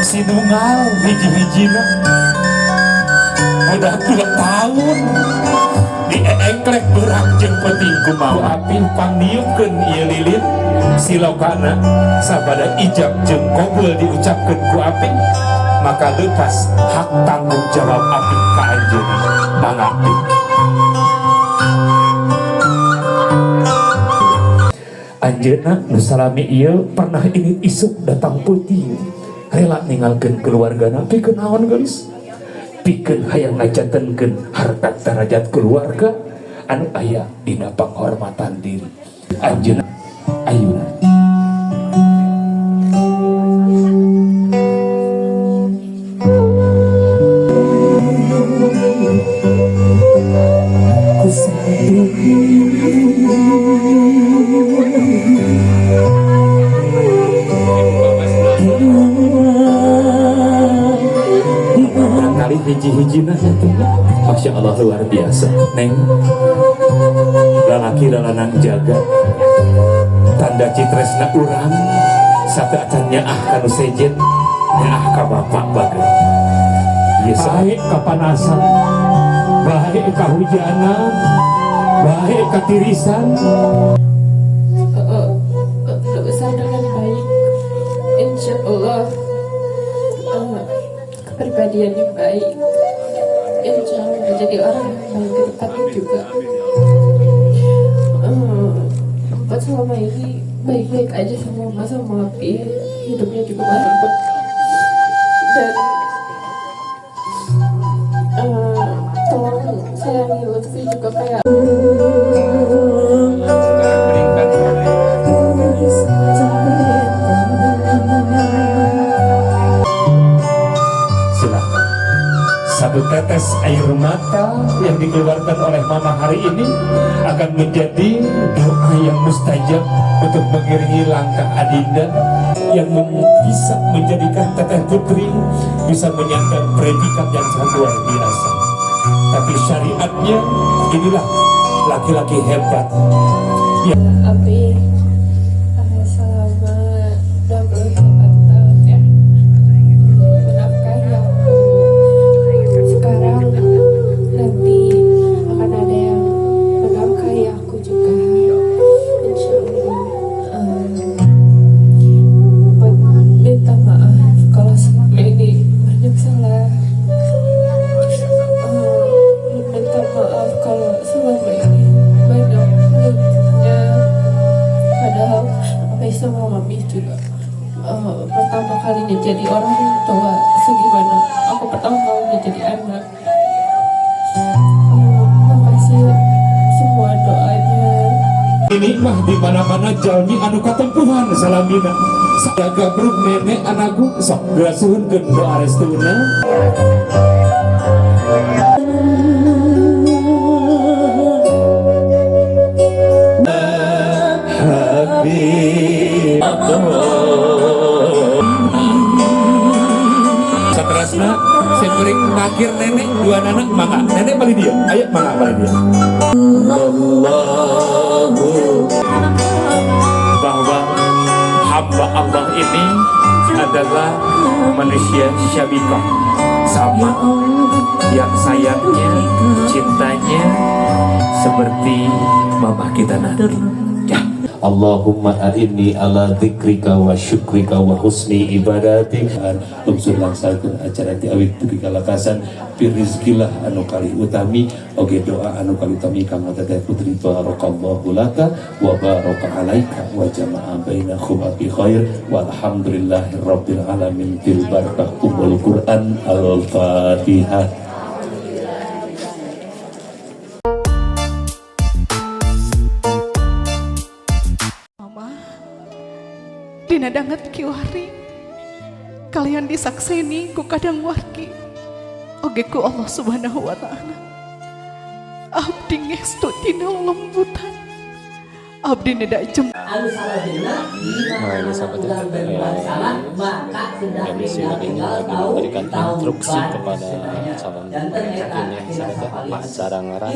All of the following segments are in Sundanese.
Sinunggal hiji-hijina udah 2 tahun diengklek beurang jeung peuting kumaha. Api pangniupkeun ieu lilin silokana. Sabada ijab jeung qabul diucapkeun ku api, maka lepas hak tanggung jawab api ka anjeunna. Mangga, Api. Anjeunna nu salami ieu pernah ini isuk datang peuting, rela ninggalkeun keluargana. Pikeun naon, geulis? Pikeun hayang ngajantenkeun harkat darajat keluarga anu aya dina penghormatan diri anjeunna ayeuna. Kali hiji-hiji, nah itu Masya Allah, luar biasa. Neng, lalaki lalanang jaga tanda citresna urang satu acan nyaah kanu sejen, nyaah ka bapak bager. Yes, baik kapanasan, baik kahujanan, baik katirisan. Besar dengan baik, insya Allah, kepribadian yang baik, insya Allah menjadi orang yang baik ke depannya juga. Buat selama ini baik-baik aja sama mama sama Api, hidupnya juga baik dan tolong sayangi Lutfi juga kayak Sekarang berikan. Silakan. Satu tetes air mata yang dikeluarkan oleh mama hari ini akan menjadi doa yang mustajab untuk mengiringi langkah Adinda yang bisa menjadikan Teteh Putri bisa menyandang predikat yang sangat luar biasa. Tapi syariatnya inilah laki-laki hebat. Api, selama 28 tahun ya menafkahi aku, sekarang nanti akan ada yang menafkahi aku juga, insya Allah. Buat minta maaf kalau selama ini banyak salah. Minta maaf kalau selama ini banyak nurutnya, padahal Api sama Mami juga pertama kalinya jadi orang tua segimana aku pertama kalinya jadi anak. Makasih semua doanya. Ini mah di mana-mana jalmi anu katempuhan salamina. Jaga bruk nenek anakku sok geura suhunkeun doa restuna. Habib saterasna simkuring ngakir nenek dua nanak. Mangga nenek bali dia, ayo mangga bali dia. Allahu bahwa hamba Allah ini adalah manusia syabikah, sama yang sayangnya, cintanya seperti mama kita nanti ya. Allahumma a'inni ala dzikrika wa syukrika wa husni ibadatik. Unsur langsakeun acara ti awit dugi ka lakasan, pirizkilah anu kali utami, oge doa anu kali utami kanggo Teteh Putri. Barakallahu laka wa baraka alaika wa jama'a bainakum bi khair walhamdulillahi rabbil alamin bil barakah ummul Quran. Al-Fatihah. Mama dina danget kiwari kalian disakseni ku kadang wargi oge ku Allah Subhanahu wa Ta'ala, abdi ngestu tina lembutan abdi neda jem. Nah, ini sahabat ya, MC ini lagi memberikan instruksi kepada calon pengantin ya, sahabat ya, acara ngaras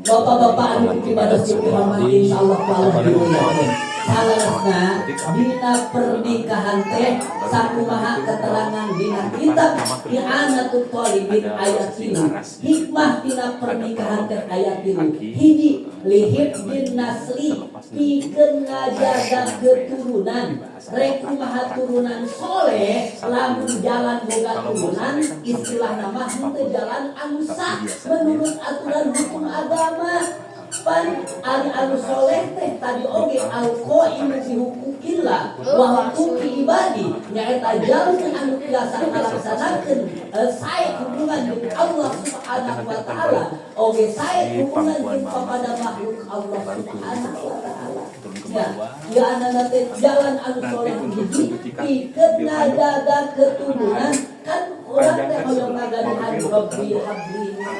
pengantin adat sudah di apa namanya? Saleresna dina pernikahan teh sakumaha keterangan dina kitab I'anatut Thalibin ayat 3. Hikmah dina pernikahan teh ayat 3. Hiji, lihifdzin nasli, pikeun ngajaga keturunan. Rek kumaha turunan soleh, lamun jalan boga turunan istilah nama henteu jalan anu sah menurut aturan hukum agama. Pan ari anu soleh teh tadi oge al-qaimu bi huquqillah wa huquqi ibadi, nyaeta jalmi anu biasa ngalaksanakeun sae hubungan jeung Allah Subhanahu wa taala, oge sae hubungan jeung kepada makhluk Allah Subhanahu wa taala. Ya, ya, anak teh jalan anu soleh hiji pikeun ngajaga keturunan. Kan urang teh hoyong ngagaduhan rabbi habli min,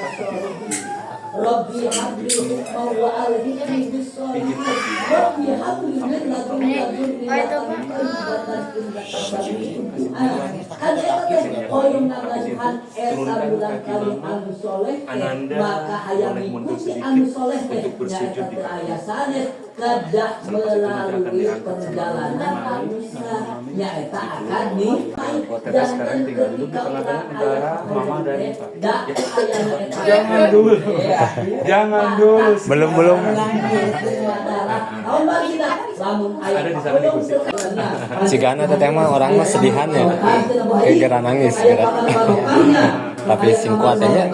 Rabbi habli hukma wa alhiqni bis sholihin, Rabbi habli min ladunka dzurriyyatan thayyibatan innaka sami'ud du'a. Kan eta teh hoyong ngagaduhan eta bulan kali anu soleh teh, maka hayang ngikuti anu soleh teh nyaeta teu aya sanes kedah melalui perjalanan anu sah, nyaeta akad nikah. Sekarang tinggal duduk di tengah-tengah antara mama dan Da ayana eta. Jangan dulu. Jangan dulu. Belum, belum. Ada di sana di kursi. Jika teteh mah orang mah sedihan ya, kayak gara nangis gara. Tapi sing kuat aja.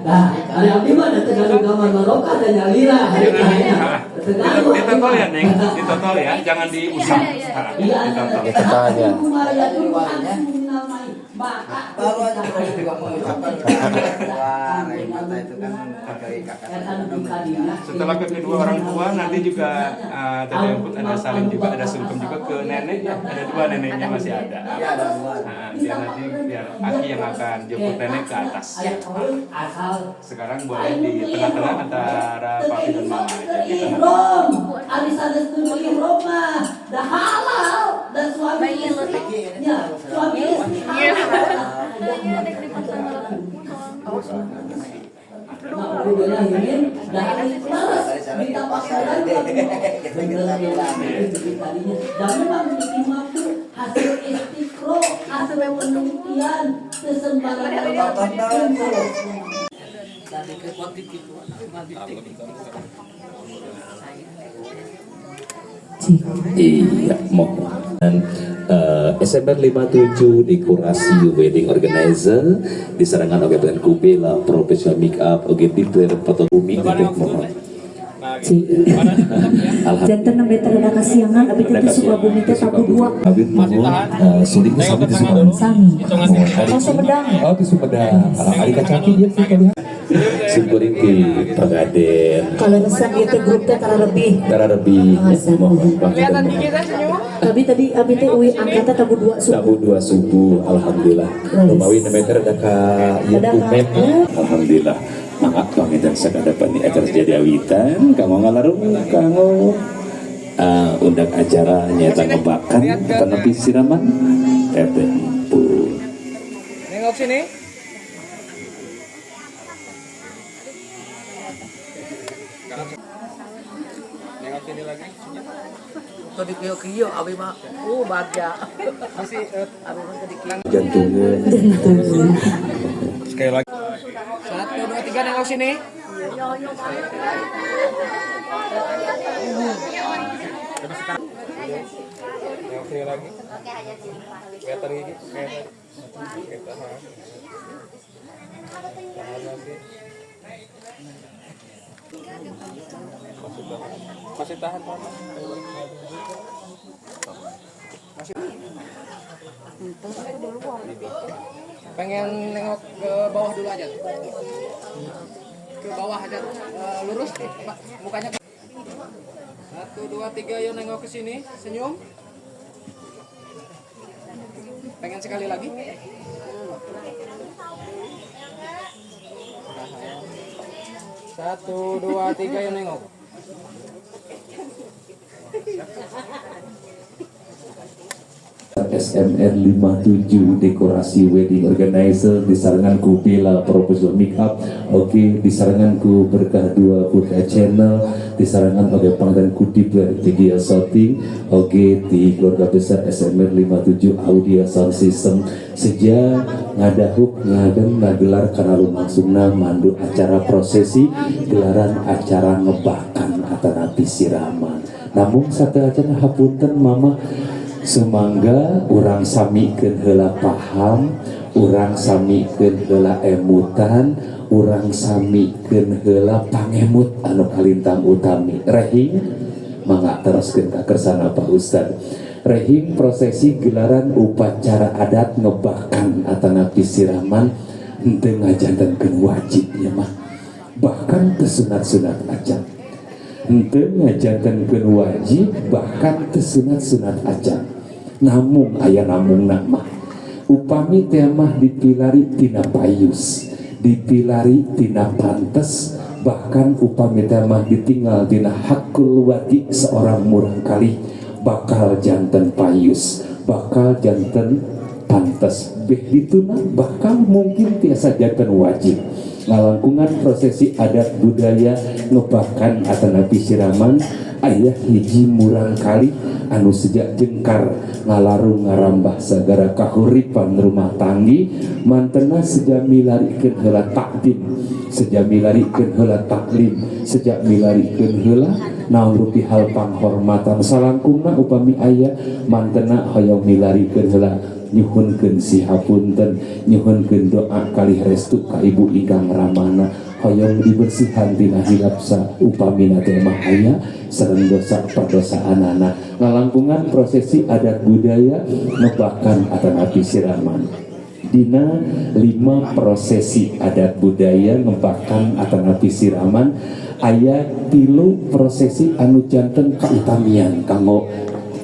Nah, ada abdi mah da teu gaduh gambar barokah dan nyalira. Ditotol ya, Neng. Ditotol ya, jangan diusap. Iya, Ditotol. Ditotol aja. Maka Baru aja tadi juga mau ucapan wah, air mata itu kan dari kakak. Setelah ke kedua orang tua nanti juga Teteh Emput ada salim juga, ada sungkem juga ke nenek ya. Ada dua neneknya masih ada. Iya, ada dua. Nah, biar nanti biar Aki yang akan jemput nenek ke atas. Asal Sekarang boleh di tengah-tengah antara papi dan mama aja. Di tengah. Ihram, ari sanes nu ihram mah dah halal dan suami istri ya, suami istri halal. Nah, udah ini dah leres ditapaksakan bener ya itu tadinya. Dan memang ini mampu hasil istiqro, hasil penelitian kesembarangan. Iya, mohon. Dan SMR 57 dekorasi wedding organizer disarankan oleh brand Kubela professional make up oke detail foto bumi teteh mohon. Alhamdulillah. Janten nembe teh rada kasiangan, abi teh di Sukabumi teh tabuh dua. Abi mohon suling sami di Sukabumi. Sami. Mohon. Oh, Sumedang. Oh, di Sumedang. Ari kacaki ieu sih kali. Simkuring di Pagaden. Kalau resep ieu teh grup teh tara lebih. Tara lebih mohon panginten. Tapi tadi abi teh uwi angkatna tabuh dua subuh. Tabuh dua subuh, alhamdulillah. Lumawi nembe teh rada ka ieu Rada ka- kumet. Alhamdulillah. Mangga panginten sakadapan di acara jadi awitan kanggo ngalarung kanggo undang acara nyata ngebakan tenepi siraman Teteh Emput. Nengok sini. Nengok sini lagi. Tadi kieu-kieu abi mah bagja. Masih abi mah tadi kieu. Jantungnya. Sekali lagi. Satu, dua, tiga, nengok sini. Nengok sini lagi. Kelihatan gigi. Kelihatan. Oke, tahan. Tahan lagi. Masih tahan. Masih tahan, tahan. Masih. Pengen nengok ke bawah dulu aja. Ke bawah aja. Lurus, Pak. Mukanya. Satu, dua, tiga, yuk nengok ke sini. Senyum. Pengen sekali lagi? Satu, dua, tiga, yuk nengok. SMR 57 dekorasi wedding organizer, disarengan ku Bella Proposal Makeup, oke, disarengan ku Berkah 2 Putra Channel, disarengan oge panganten ku Dipler Video Shooting, oke, di keluarga besar SMR 57 Audio Sound System seja ngadahuk ngadem ngagelar kana lumangsungna mandu acara prosesi gelaran acara ngebakan atanapi siraman. Namun sateuacan hapunten Mama, sumangga urang samikeun heula paham, urang samikeun heula emutan, urang samikeun heula pangemut anu kalintang utami. Rehing mangga teroskeun ka kersana Pak Ustad. Rehing prosesi gelaran upacara adat ngebakan atanapi siraman henteu ngajantenkeun wajib ya mah, bahkan teu sunat-sunat acan. Henteu ngajantenkeun wajib, bahkan teu sunat-sunat acan. Namung aya namungna mah upami teh mah dipilari tina payus, dipilari tina pantes, bahkan upami teh mah ditinggal tina hakul wadi seorang murangkalih, bakal janten payus, bakal janten pantes, beh dituna bakal mungkin tiasa janten wajib. Ngalangkungan prosesi adat budaya ngebakan atanapi siraman, aya hiji murangkalih anu sejak jengkar ngalarung ngarambah sagara kahuripan rumah tanggi, mantena sejak milarikeun heula takdim, sejak milarikeun heula taklim, sejak milarikeun heula naon rupi hal panghormatan salangkungna upami aya, mantena hoyong milarikeun heula nyuhunkeun sihapunten, nyuhunkeun doa kalih restu ka ibu ingkang ramana, hoyong dibersihan tina hilap upamina teh mah aya sareng dosa perdosaanana. Ngalangkungan prosesi adat budaya ngebakan atanapi siraman, dina 5 prosesi adat budaya ngebakan atanapi siraman aya 3 prosesi anu janten kautamian kanggo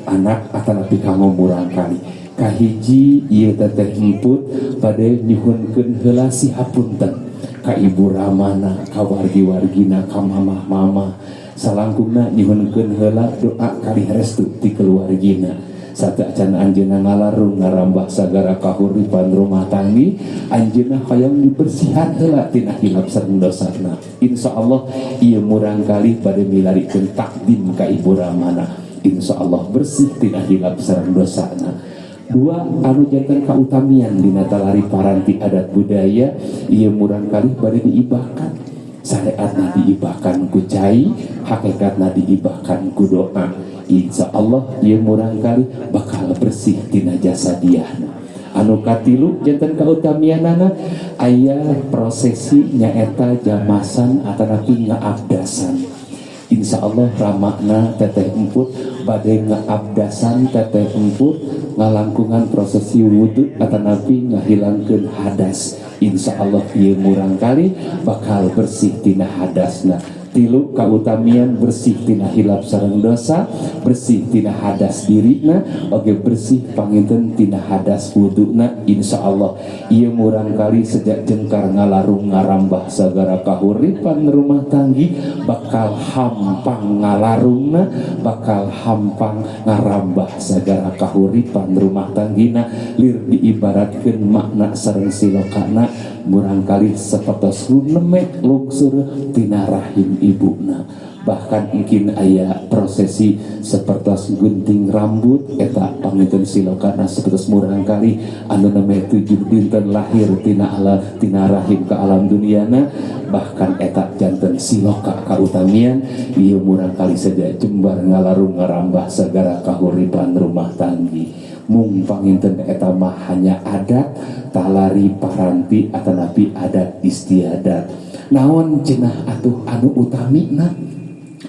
anak atanapi kanggo murangkalih. Kahiji ieu teteh emput bade nyuhunkeun heula sihapunten ka ibu ramana, ka wargi-wargina, ka mamah-mama, salangkungna nyuhunkeun heula doa kalih restu ti keluargina. Sateuacan anjeunna ngalarung ngarambah sagara kahuripan rumah tanggi, anjeunna hoyong dibersihan heula tina hilap sareng dosana. Insyaallah ieu murangkalih bade milarikeun takdim ka ibu ramana, insyaallah bersih tina hilap sareng dosana. 2 anu janten kautamian dina talari paranti adat budaya ieu murangkalih bade diibahkan, syariatna diibahkan ku cai, hakikatna diibahkan ku doa. Insyaallah ieu murangkalih bakal bersih tina jasadiahna. Anu katilu janten kautamianana aya prosesi nyaeta jamasan atanapi ngaabdasan. Insyaallah ramakna teteh emput bade ngaabdasan teteh emput ngalangkungan prosesi wudhu atanapi ngahilangkeun hadas. Insyaallah ieu murangkalih bakal bersih tina hadasna. 3 kautamian bersih tina hilap sareng dosa, bersih tina hadas dirina, oge bersih panginten tina hadas wuduna. Insyaallah ieu murangkalih sejak jengkar ngalarung ngarambah sagara kahuripan rumah tanggi bakal hampang ngalarungna, bakal hampang ngarambah sagara kahuripan rumah tanggina. Lir diibaratkeun makna sareng silokana murangkalih sapertos nemek lungsur tina rahim ibuna. Bahkan mungkin aya prosesi sepertos gunting rambut eta panginten silokana sepertos murangkalih anu neme 7 dinten lahir tina ala tina rahim ke alam duniana, bahkan eta janten siloka kautamian ieu murangkalih saja jembar ngalarung ngarambah sagara kahuripan rumah tanggi. Mung panginten eta mah hanya adat talari paranti atanapi adat istiadat. Naon cenah atuh anu utamina?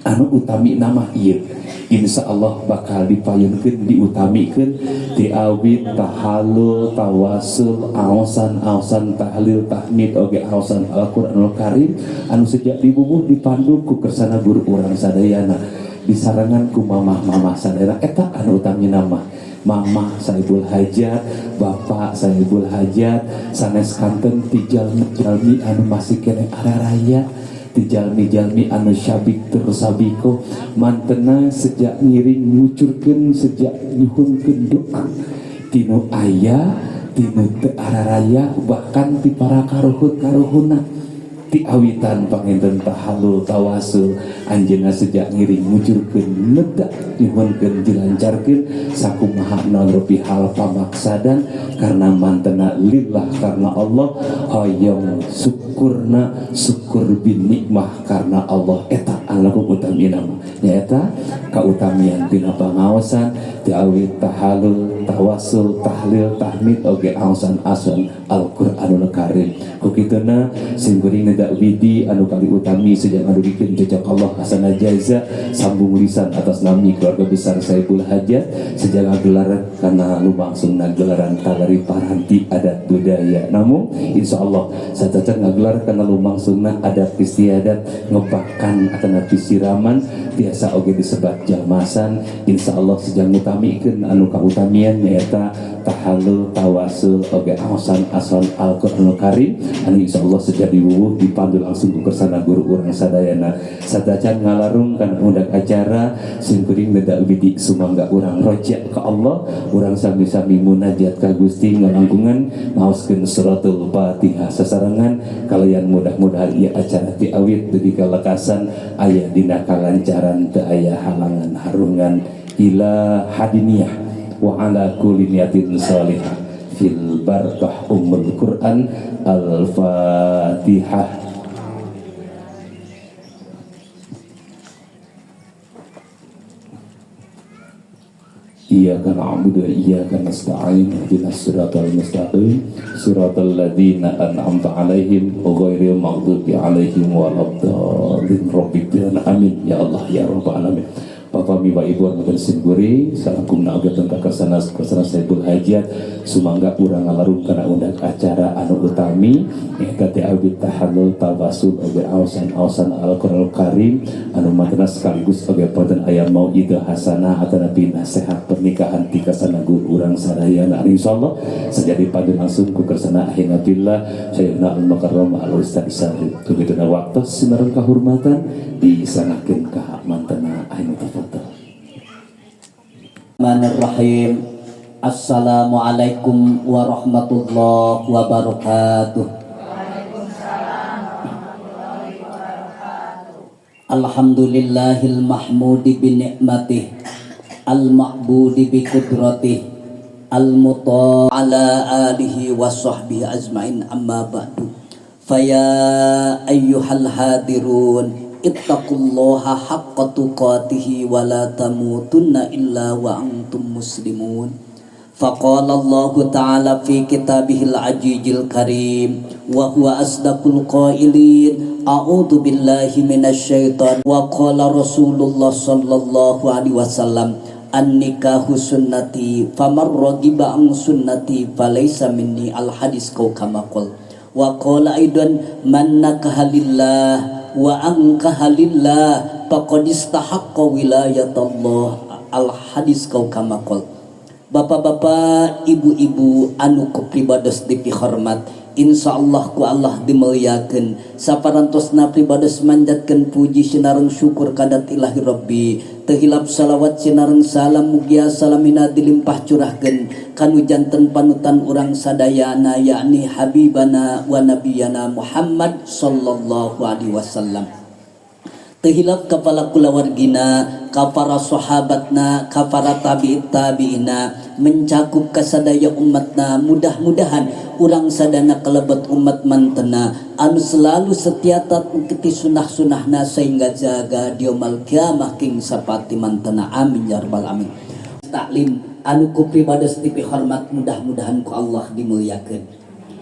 Anu utamina mah ieu insyaallah bakal dipayunkeun diutamikeun diawit tahallul tawasul aosan-aosan tahlil tahmid oge aosan Al-Qur'anul Karim anu sejak dibubuh dipandu ku kersana guru urang sadayana disarengan ku mamah-mamah sadayana. Eta anu utamina mah mamah Saibul Hajat, bapak Saibul Hajat, sanes kanten ti jalmi-jalmi anu masih keneh araraya, ti jalmi-jalmi anu syabik tersabiko, mantena sejak ngiring ngucurkeun, sejak nyuhunkeun doa. Tinu aya, tinu teu araraya, bahkan ti para karuhun-karuhunna. Ti awitan panginten tahallul tawasul anjeunna sejak ngiring mujurkeun nedak nyuhunkeun dilancarkeun sakumaha naon rupi hal pamaksadan karena mantena lillah karena Allah hoyong syukurna syukur bin nikmah karena Allah eta anu utamina mah nyaeta kautamian tina pangaosan ti awit tahallul tawasul tahlil tahmid oge aosan asan Al-Qur'anul Karim. Ku kituna sim kuring nedak widi anu kali utami sejak ngadugikeun jejak Allah hasanah jaza sambung lisan atas nami keluarga besar Saiful Hajat sejak ngagelar kana lumangsungna gelaran talari paranti adat budaya. Namun insyaallah sacacan ngagelar kana lumangsungna adat istiadat ngebakan atanapi siraman tiasa oge disebat jamasan. Insyaallah sejak ngutamikeun anu kautamian nyaeta tahallul tawasul oge aosan asan Al-Qur'anul Karim anu insyaallah sejak diwuwuh dipandu langsung ku kersana guru urang sadayana. Sadacan ngalarung kana undang acara sim kuring nedak widi sumangga urang roja ka Allah urang sami-sami munajat ka Gusti ngalangkungan maoskeun suratul Fatihah sasarengan kalian mudah-mudahan ieu acara ti awit dugi ka lekasan aya dina kalancaran teu aya halangan harungan ila hadiniyah wa ala kulli niyatin salihah fil barakah ummul Quran. Al-Fatihah. Iyyaka na'budu wa iyyaka nasta'in ihdinas siratal mustaqim siratal ladzina an'amta 'alaihim ghairil maghdubi 'alaihim waladdallin. Rabbil amin ya Allah ya rabbal alamin. Bapak Bapak Ibu warga Singguri salangkungna oge tentang kersana kersana Saiful Hajat sumangga urang ngalarung kana undang acara anu utami nyaeta teh abdi tahallul tawasul oge aosan-aosan Al-Qur'anul Karim anu mantena sekaligus oge ponten aya mauidhah hasanah atanapi nasihat pernikahan ti kersana guru urang sadayana. Insyaallah sajadi pandu langsung ku kersana ahinabillah Sayyidina Al-Mukarram Al-Ustaz Sarip. Tugituna waktos sinareng kahormatan disanakeun ka mantena ahina tafadhol. Bismillahirrahmanirrahim. Assalamualaikum warahmatullahi wabarakatuh. Waalaikumsalam warahmatullahi wabarakatuh. Alhamdulillahil mahmudi bi ni'matih al ma'budi bi qudratih al muta ala alihi wa sahbihi ajmain amma ba'du. Faya ayyuhal hadirun ittaqullaha haqqa tuqatihi wa la tamutunna illa wa antum muslimun. Faqala Allahu ta'ala fi kitabihil azizil karim wa huwa asdaqul qailin a'udzu billahi minasyaiton wa qala Rasulullah sallallahu alaihi wasallam an-nikahu sunnati faman ragiba an sunnati falaysa minni. Al hadis kau kama qol. Wa qala aidan man nakaha lillah wa ankaha lillah faqad istahaqqa wilayatallah. Al hadis kau kama qol. Bapak-bapak, ibu-ibu anu kupribados dipihormat, insyaallah ku Allah dimuliakeun. Saparantosna pribados manjatkeun puji sinareng syukur kadat ilahi Rabbi. Teu hilap salawat sinareng salam mugia salamina dilimpah curahkeun kanu janten panutan urang sadayana yakni habibana wa nabiyana Muhammad sallallahu alaihi wasallam. Teu hilap ka para kulawargina, ka para sahabatna, ka para tabi'it tabi'ina, mencakup kasadaya umatna. Mudah-mudahan urang sadana kalebet umat mantena anu selalu setia mengikuti sunah-sunahna sehingga jaga diomal kiamah king sapati mantena. Amin ya rabbal alamin. Taklim anu ku pribados dipihormat mudah-mudahan ku Allah dimuliakeun.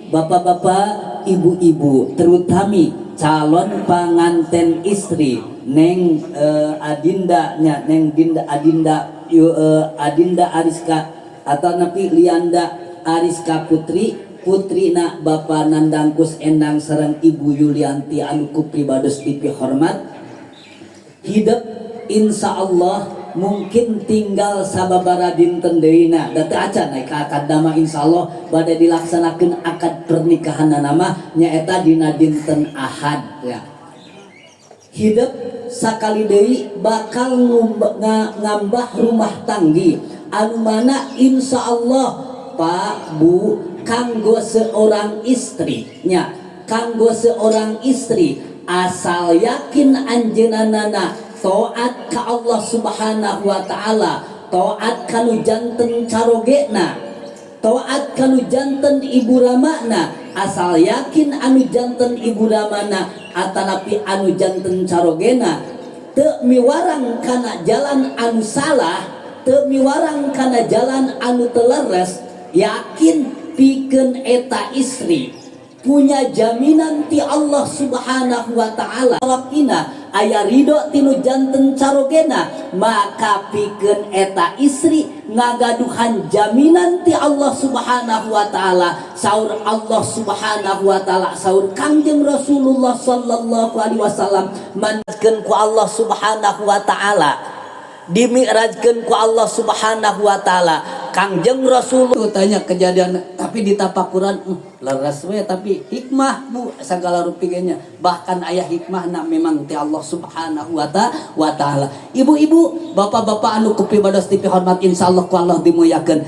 Bapak-bapak, ibu-ibu, terutami calon panganten istri Neng Adinda nya, Neng Dinda Adinda Adinda Ariska atau napi Lianda Ariska Putri, putrina Bapak Nandangkus Endang sareng Ibu Yulianti anu ku pribados dipihormat. Hidup insya Allah mungkin tinggal sababara dinten deuna da teu acan naik ka akad nama insyaallah bade dilaksanakeun akad pernikahan nama nyaeta dina dinten Ahad ya. Hidup sakali deui bakal ngambah rumah tanggi anu mana insyaallah Pak, Bu, kanggo seorang istri nya, kanggo seorang istri asal yakin anjeunana taat ka Allah Subhanahu wa taala, taat kanu janten carogena, taat kanu janten ibu ramana, asal yakin anu janten ibu ramana atanapi anu janten carogena teu miwarang kana jalan anu salah, teu miwarang kana jalan anu teu leres, yakin pikeun eta istri punya jaminan ti Allah Subhanahu wa taala, Rabbina aya ridho tinu janten carogena, maka pikeun eta istri ngagaduhan jaminan ti Allah Subhanahu wa taala. Saur Allah Subhanahu wa taala, saur Kangjeng Rasulullah sallallahu alaihi wasallam, mankeun ku Allah Subhanahu wa taala, dimi'rajkeun ku Allah Subhanahu wa taala Kangjeng Rasul. Tanya kejadian tapi di tapakuran leres we, tapi hikmah, Bu, segala rupi nya, bahkan aya hikmah na memang ti Allah Subhanahu wa taala. Ibu-ibu, bapak-bapak anu kupibados dipihormat, insyaallah ku Allah dimuliakeun.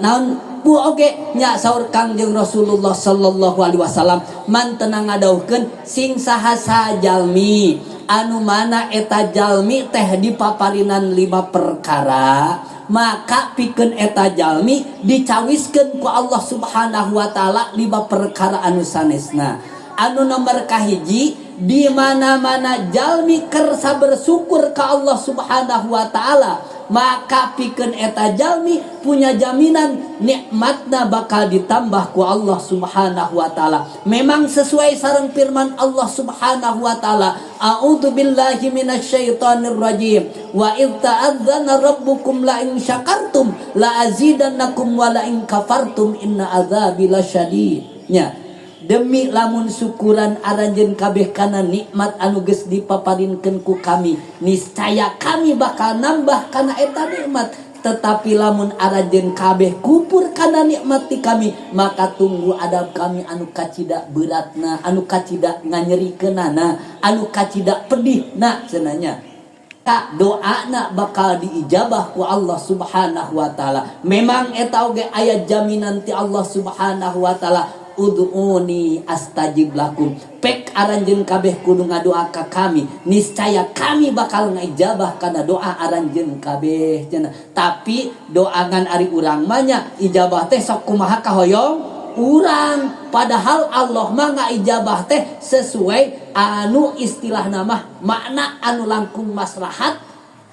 Naon, Bu, oge nya saur Kangjeng Rasulullah sallallahu alaihi wasallam, man tenang ngadauhkeun sing saha jalmi anu mana eta jalmi teh dipaparinan lima perkara, maka pikeun eta jalmi dicawiskeun ku Allah Subhanahu wa taala lima perkara anu sanesna. Anu nomor kahiji, di mana-mana jalmi kersa bersyukur ka Allah Subhanahu wa taala, maka pikeun eta jalmi punya jaminan nikmatna bakal ditambah ku Allah Subhanahu wa taala. Memang sesuai sareng firman Allah Subhanahu wa taala, a'udzu billahi minasyaitonir rajim, wa id ta'adzana rabbukum la in syakartum la azidannakum wa la in kafartum inna adzabi lasyadid. Nya, demi lamun syukuran aranjeun kabeh kana nikmat anu geus dipaparinkeun ku kami, niscaya kami bakal nambah kana eta nikmat. Tetapi lamun aranjeun kabeh kupur kana nikmat ti kami, maka tunggu adab kami anu kacida beratna, anu kacida nganyerikeunana, anu kacida pedihna cenanya. Tak doana bakal diijabah ku Allah Subhanahu wa taala. Memang eta oge aya jaminan ti Allah Subhanahu wa taala, ud'uni astajib lakum, pek aranjeun kabeh kudu ngadoa ka kami, niscaya kami bakal ngaijabah kana doa aranjeun kabeh cenah. Tapi doangan ari urang mah nya ijabah teh sok kumaha kahoyong urang, padahal Allah mah ngaijabah teh sesuai anu istilah nama makna anu langkung maslahat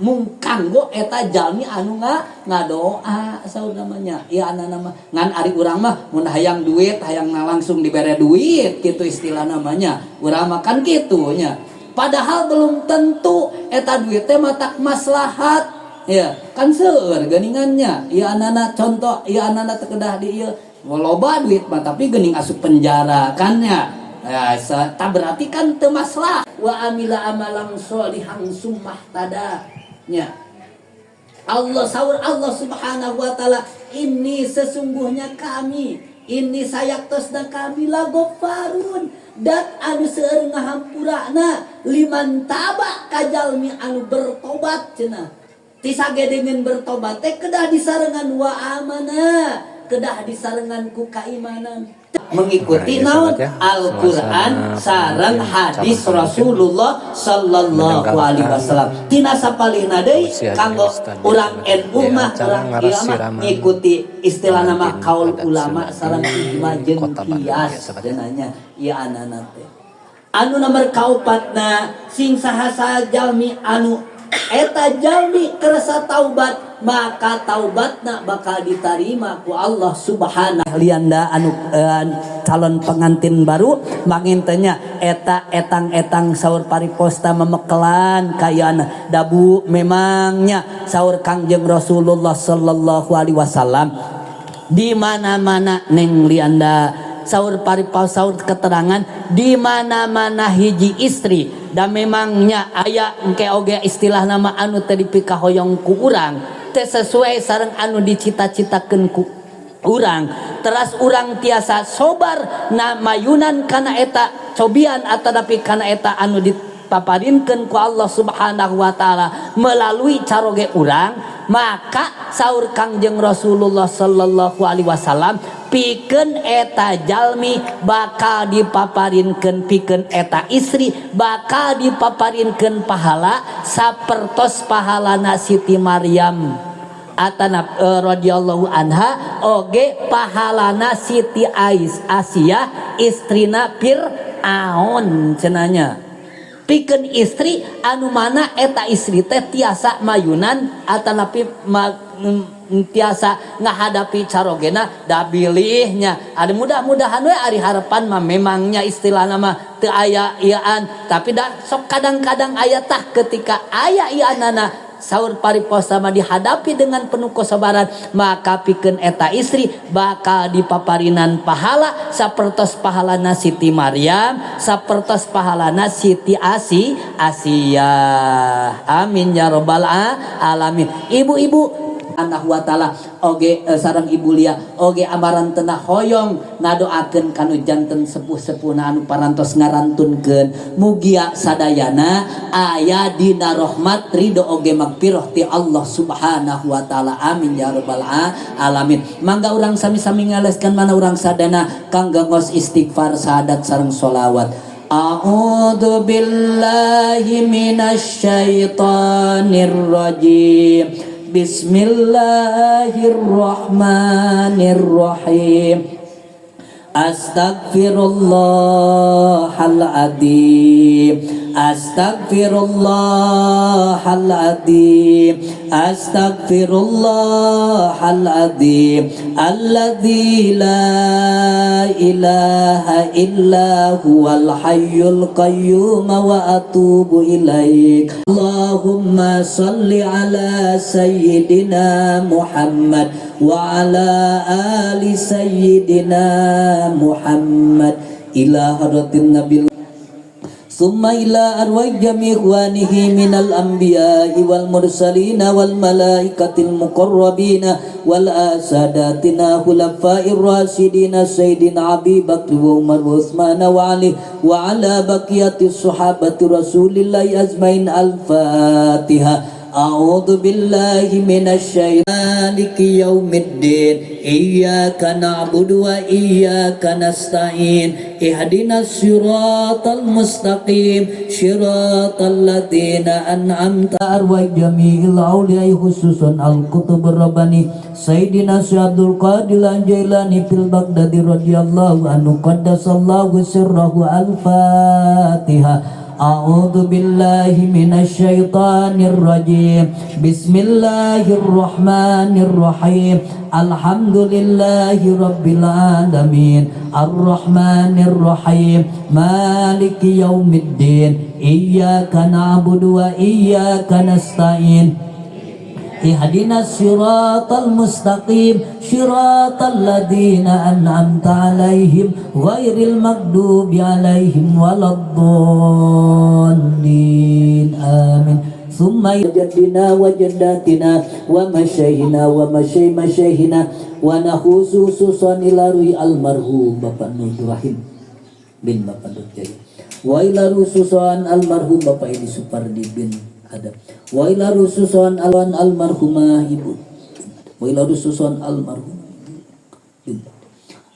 mung kanggo eta jalmi anu ngadoa saur namanya. Ieu anana mah ngan ari urang mah mun hayang duit, hayang langsung dibere duit gitu istilah namanya. Urang mah kan kitu nya. Padahal belum tentu eta duit teh matak maslahat. Ya, kan seueur geuningannya. Ieu anana contoh, ieu anana teu kedah di ieu. Loba duit mah tapi geuning asup penjara kan nya. Ya, tak berarti kan teu masalah. Wa amila amalan sholihan summahtada. Ya. Allah, saur Allah Subhanahu wa taala, ini sesungguhnya kami, ini sayaktosna kami lagofarun dat anu seueur ngahampurana liman taba kajalmi anu bertobat cenah. Tisagedengeun bertobat teh kedah disarengan wa amana, kedah disarengan ku kaimanan. Mengikuti Nah, ya, naon sobat ya. Al-Qur'an Suasana sareng pengantin hadis calon pengantin Rasulullah sallallahu alaihi wasallam. Tina sapalihna deui usia dari kanggo Ustadz urang ya, NU di mah, acara urang ieu mah ngarasiraman ngikuti istilah nama pengantin kaul adat ulama Sunda sareng di ijma jeung Kota Bandung ya, kias sobat ya. cenahnya ieu anana teh. Anu nomor kaopatna, sing saha jalmi anu eta jalmi kerasa taubat, maka taubatna bakal diterima ku Allah Subhanahu. Lianda anu calon pengantin baru mangintenya eta etang-etang saur pariposta memekelan kayana dabu. Memangnya saur Kangjeng Rasulullah sallallahu alaihi wasallam di mana-mana, Neng Lianda, saur paripaos, saur keterangan di mana-mana hiji istri dan memangnya aya engke oge istilah nama anu teu dipikahoyong ku urang teu sesuai sareng anu dicita-citakeun ku urang, teras urang tiasa sobar na mayunan kana eta cobian atanapi kana eta anu dipaparinkeun ku Allah Subhanahu wa taala melalui caroge urang. Maka saur Kangjeng Rasulullah sallallahu alaihi wasallam, pikeun eta jalmi bakal dipaparinkeun, pikeun eta istri bakal dipaparinkeun pahala sapertos pahalana Siti Maryam atana radhiyallahu anha, oge pahalana Siti Ais Asia istrina Fir'aun cenah nya. Pikeun istri anu mana eta istri teh tiasa mayunan atanapi tiasa ngahadapi carogena da bilihnya ada. Mudah-mudahan we, ari harapan mah memangnya istilah nama teu aya iaan, tapi dah sok kadang-kadang aya. Tah, ketika aya ianana, saur pariposa mah dihadapi dengan penuh kesabaran, maka pikeun eta istri bakal dipaparinan pahala sapertos pahalana Siti Maryam, sapertos pahalana Siti Asia. Amin ya robbal alamin. Ibu-ibu Subhanahu wa taala oge sareng Ibu Lia oge amarantena hoyong ngadoakeun kanu janten sepuh-sepuhna anu parantos ngarantunkeun, mugia sadayana aya dina rahmat, ridho oge magfirah ti Allah Subhanahu wa taala. Amin ya rabbal alamin. Mangga urang sami-sami ngaleskeun mana urang sadana kanggo ngos istighfar, sahadat sareng sholawat. A'udzu billahi minasyaitonir rajim. Bismillahirrahmanirrahim. Astagfirullahaladzim, Astagfirullahaladzim, Astagfirullahaladzim. Alladzi la ilaha illa huwal hayyul qayyum wa atubu ilaik. Allahumma salli ala sayyidina Muhammad wa ala ali sayyidina Muhammad. Ila hadratin Nabi. ثم إلى أرواح جميع إخوانه من الأنبياء والمرسلين والملائكة المقربين والآساداتنا خلفاء الراشدين سيدنا أبي بكر وعمر وعثمان وعلي وعلى بقية الصحابة رسول الله أجمعين. الفاتحة. أعوذ بالله من الشيطان. مالك يوم الدين إياك نعبد وإياك نستعين اهدنا الصراط المستقيم صراط الذين أنعمت. أرواح جميع الأولياء، خصوصا القطب الرباني سيدنا شيخ عبد القادر الجيلاني في البغداد رضي الله عنه قدس الله سره. الفاتحة. أعوذ بالله من الشيطان الرجيم. بسم الله الرحمن الرحيم. الحمد لله رب العالمين الرحمن الرحيم مالك يوم الدين إياك نعبد وإياك نستعين اهدنا الصراط المستقيم صراط الذين أنعمت عليهم غير المغضوب عليهم ولا الضالين. آمين. ثم جدنا وجداتنا ومشينا ومشي مشينا ونخصوصا إلى روح المرحوم Bapak Nur Rahim bin Bapak Nur Jaya wa ila rususan almarhum Bapak Edi Supardi bin Adam wa ila rususan alwan almarhumah Ibu wa ila rususan almarhum bin.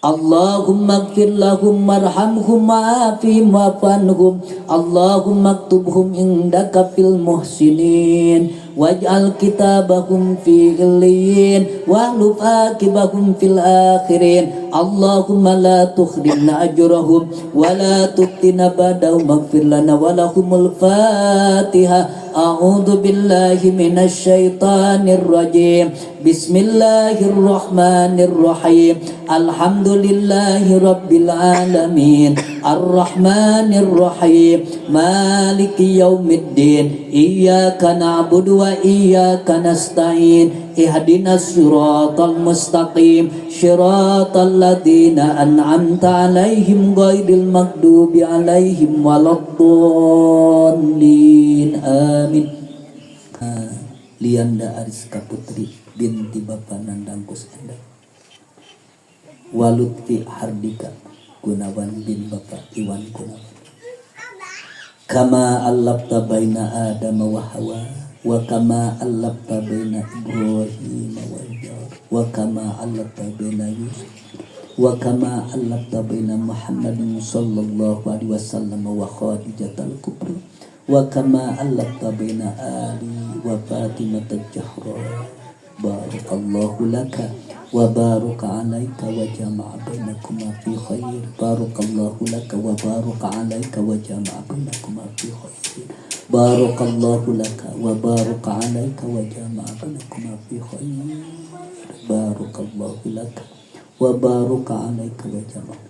Allahumma gfir lahum warhamhum wa'afihim wa'fu anhum. Allahumma aktubhum indaka fil muhsinin waj'al kitabahum fi illiyin wahluf akibahum fil akhirin. Allahumma la tukhrimna ajrahum wa la tuftina ba'dahum waghfir lana wa lahumul. Fatihah. A'udzu billahi minasyaitonir rajim. Bismillahirrahmanirrahim. Alhamdulillahi rabbil alamin Arrahmanir rahim Maliki yaumiddin Iyyaka na'budu wa iyyaka nasta'in Ihdinas siratal mustaqim Siratal ladzina an'amta 'alaihim ghairil maghdubi 'alaihim waladdallin. Amin. Lianda Ariska Putri binti Bapak Nandang Kusenda Walutfi Hardika Gunawan bin Bapak Iwan Gunawan. Kama allafta baina Adam wa Hawa. Wa kama allafta baina Ibrahim wa Ibrahim, wa kama allafta baina Yusuf, wa kama allafta baina Muhammadin sallallahu alaihi wasallam wa Khadijatal Kubra, wa kama allafta baina Ali wa Fatimah al-Jahra. Barakallahu laka wa baraka alaika wa jama'a bainakuma fi khair. Barakallahu laka wa baraka alaika wa jama'a bainakuma fi khair. Barakallahu laka wa baraka alaika wa jama'a bainakuma fi khair. Barakallahu laka wa baraka alaika wa jama'a.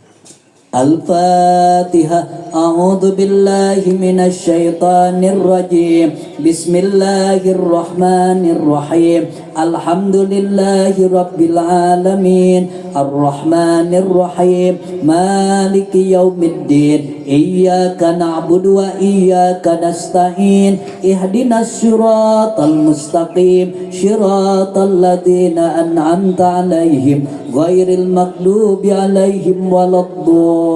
Al-Fatihah. A'udzu billahi minasy syaithanir rajim. Bismillahirrahmanirrahim. Alhamdulillahi rabbil alamin. Arrahmanir rahim. Maliki yaumiddin. Iyyaka na'budu wa iyyaka nasta'in. Ihdinas siratal mustaqim. Siratal ladzina an'amta 'alaihim ghairil maghdubi 'alaihim waladdallin.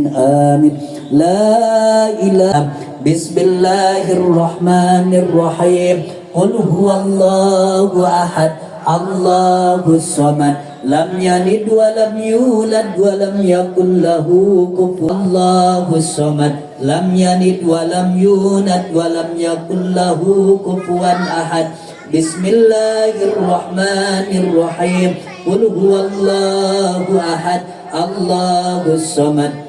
Amin. La ilaha. Bismillahirrahmanirrahim. Qul huwallahu ahad, Allahus samad, lam yalid wa lam yulad wa lam yakul lahu kufuwan. Allahus samad, lam yalid wa lam yulad wa lam yakul lahu kufuwan ahad. Bismillahirrahmanirrahim. Qul huwallahu ahad, Allahus samad,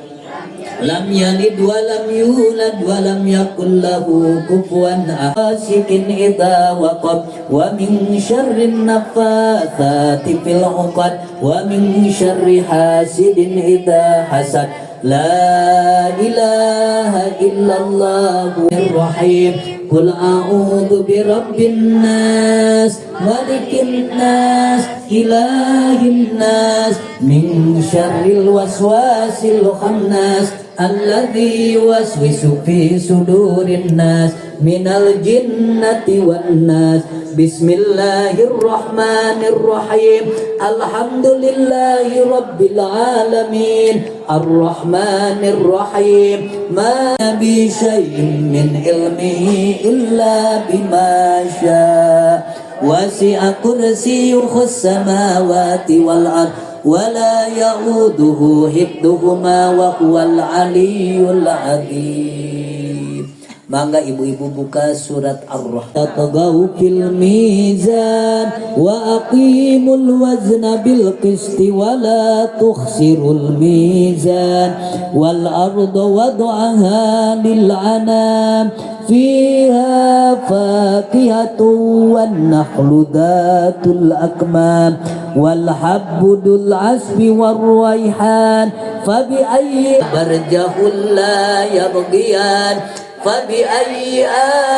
lam yalid wa lam yulad wa lam yakul lahu kufuwan ahad. Ghasiqin idza waqab, wa min syarrin naffatsati fil 'uqad, wa min syarri hasidin idza hasad. La ilaha illallah rahim. Qul a'udzu birabbin nas, malikin nas, ilahin nas, min syarril waswasil khannas, alladzi yuwaswisu fi sudurin nas, minal jinnati wan nas. Bismillahirrahmanirrahim. Alhamdulillahi rabbil alamin, arrahmanir rahim. Ma bi syai'in min ilmihi illa bima syaa. Wasi'a kursiyyuhus samawati wal ard, wa la ya'uduhu hifdhuhuma wa huwal aliyyul azim. Mangga ibu-ibu buka surat Ar-Rahman. Tatagaw fil mizan wa aqimul wazna bil qisti wa la tukhsirul mizan, wal arda wad'aha lil anam, fiha fakihatun wan nakhlu dhatul akmam, wal habbu dzul asfi war raihan, fa bi ayyi barjahul la yabghiyan, فبأي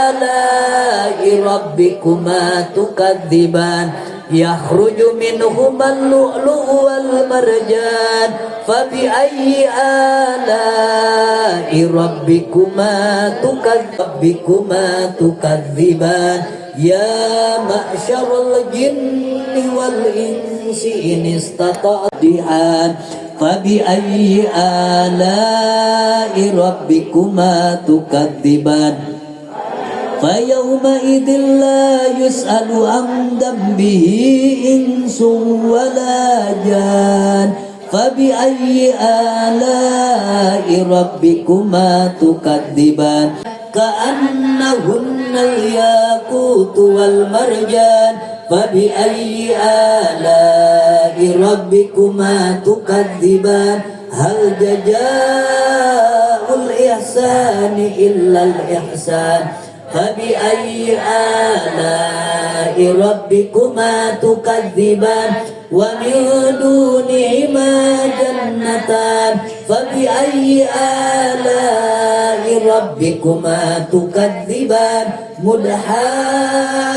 آلاء ربكما تكذبان، يخرج منهما اللؤلؤ والمرجان، فبأي آلاء ربكما تكذبان، يا معشر الجن والإنس إن استطعتم، فبأي آلاء ربكما تكذبان، فيومئذ لا يسأل عن ذنبه إنس ولا جان، فبأي آلاء ربكما تكذبان، كأنهن الياقوت والمرجان، فبأي آلاء ربكما تكذبان، هل جزاء الإحسان إلا الإحسان، فبأي آلاء ربكما تكذبان، ومن دونهما جنتان، فبأي آلاء ربكما تكذبان، مدهامتان،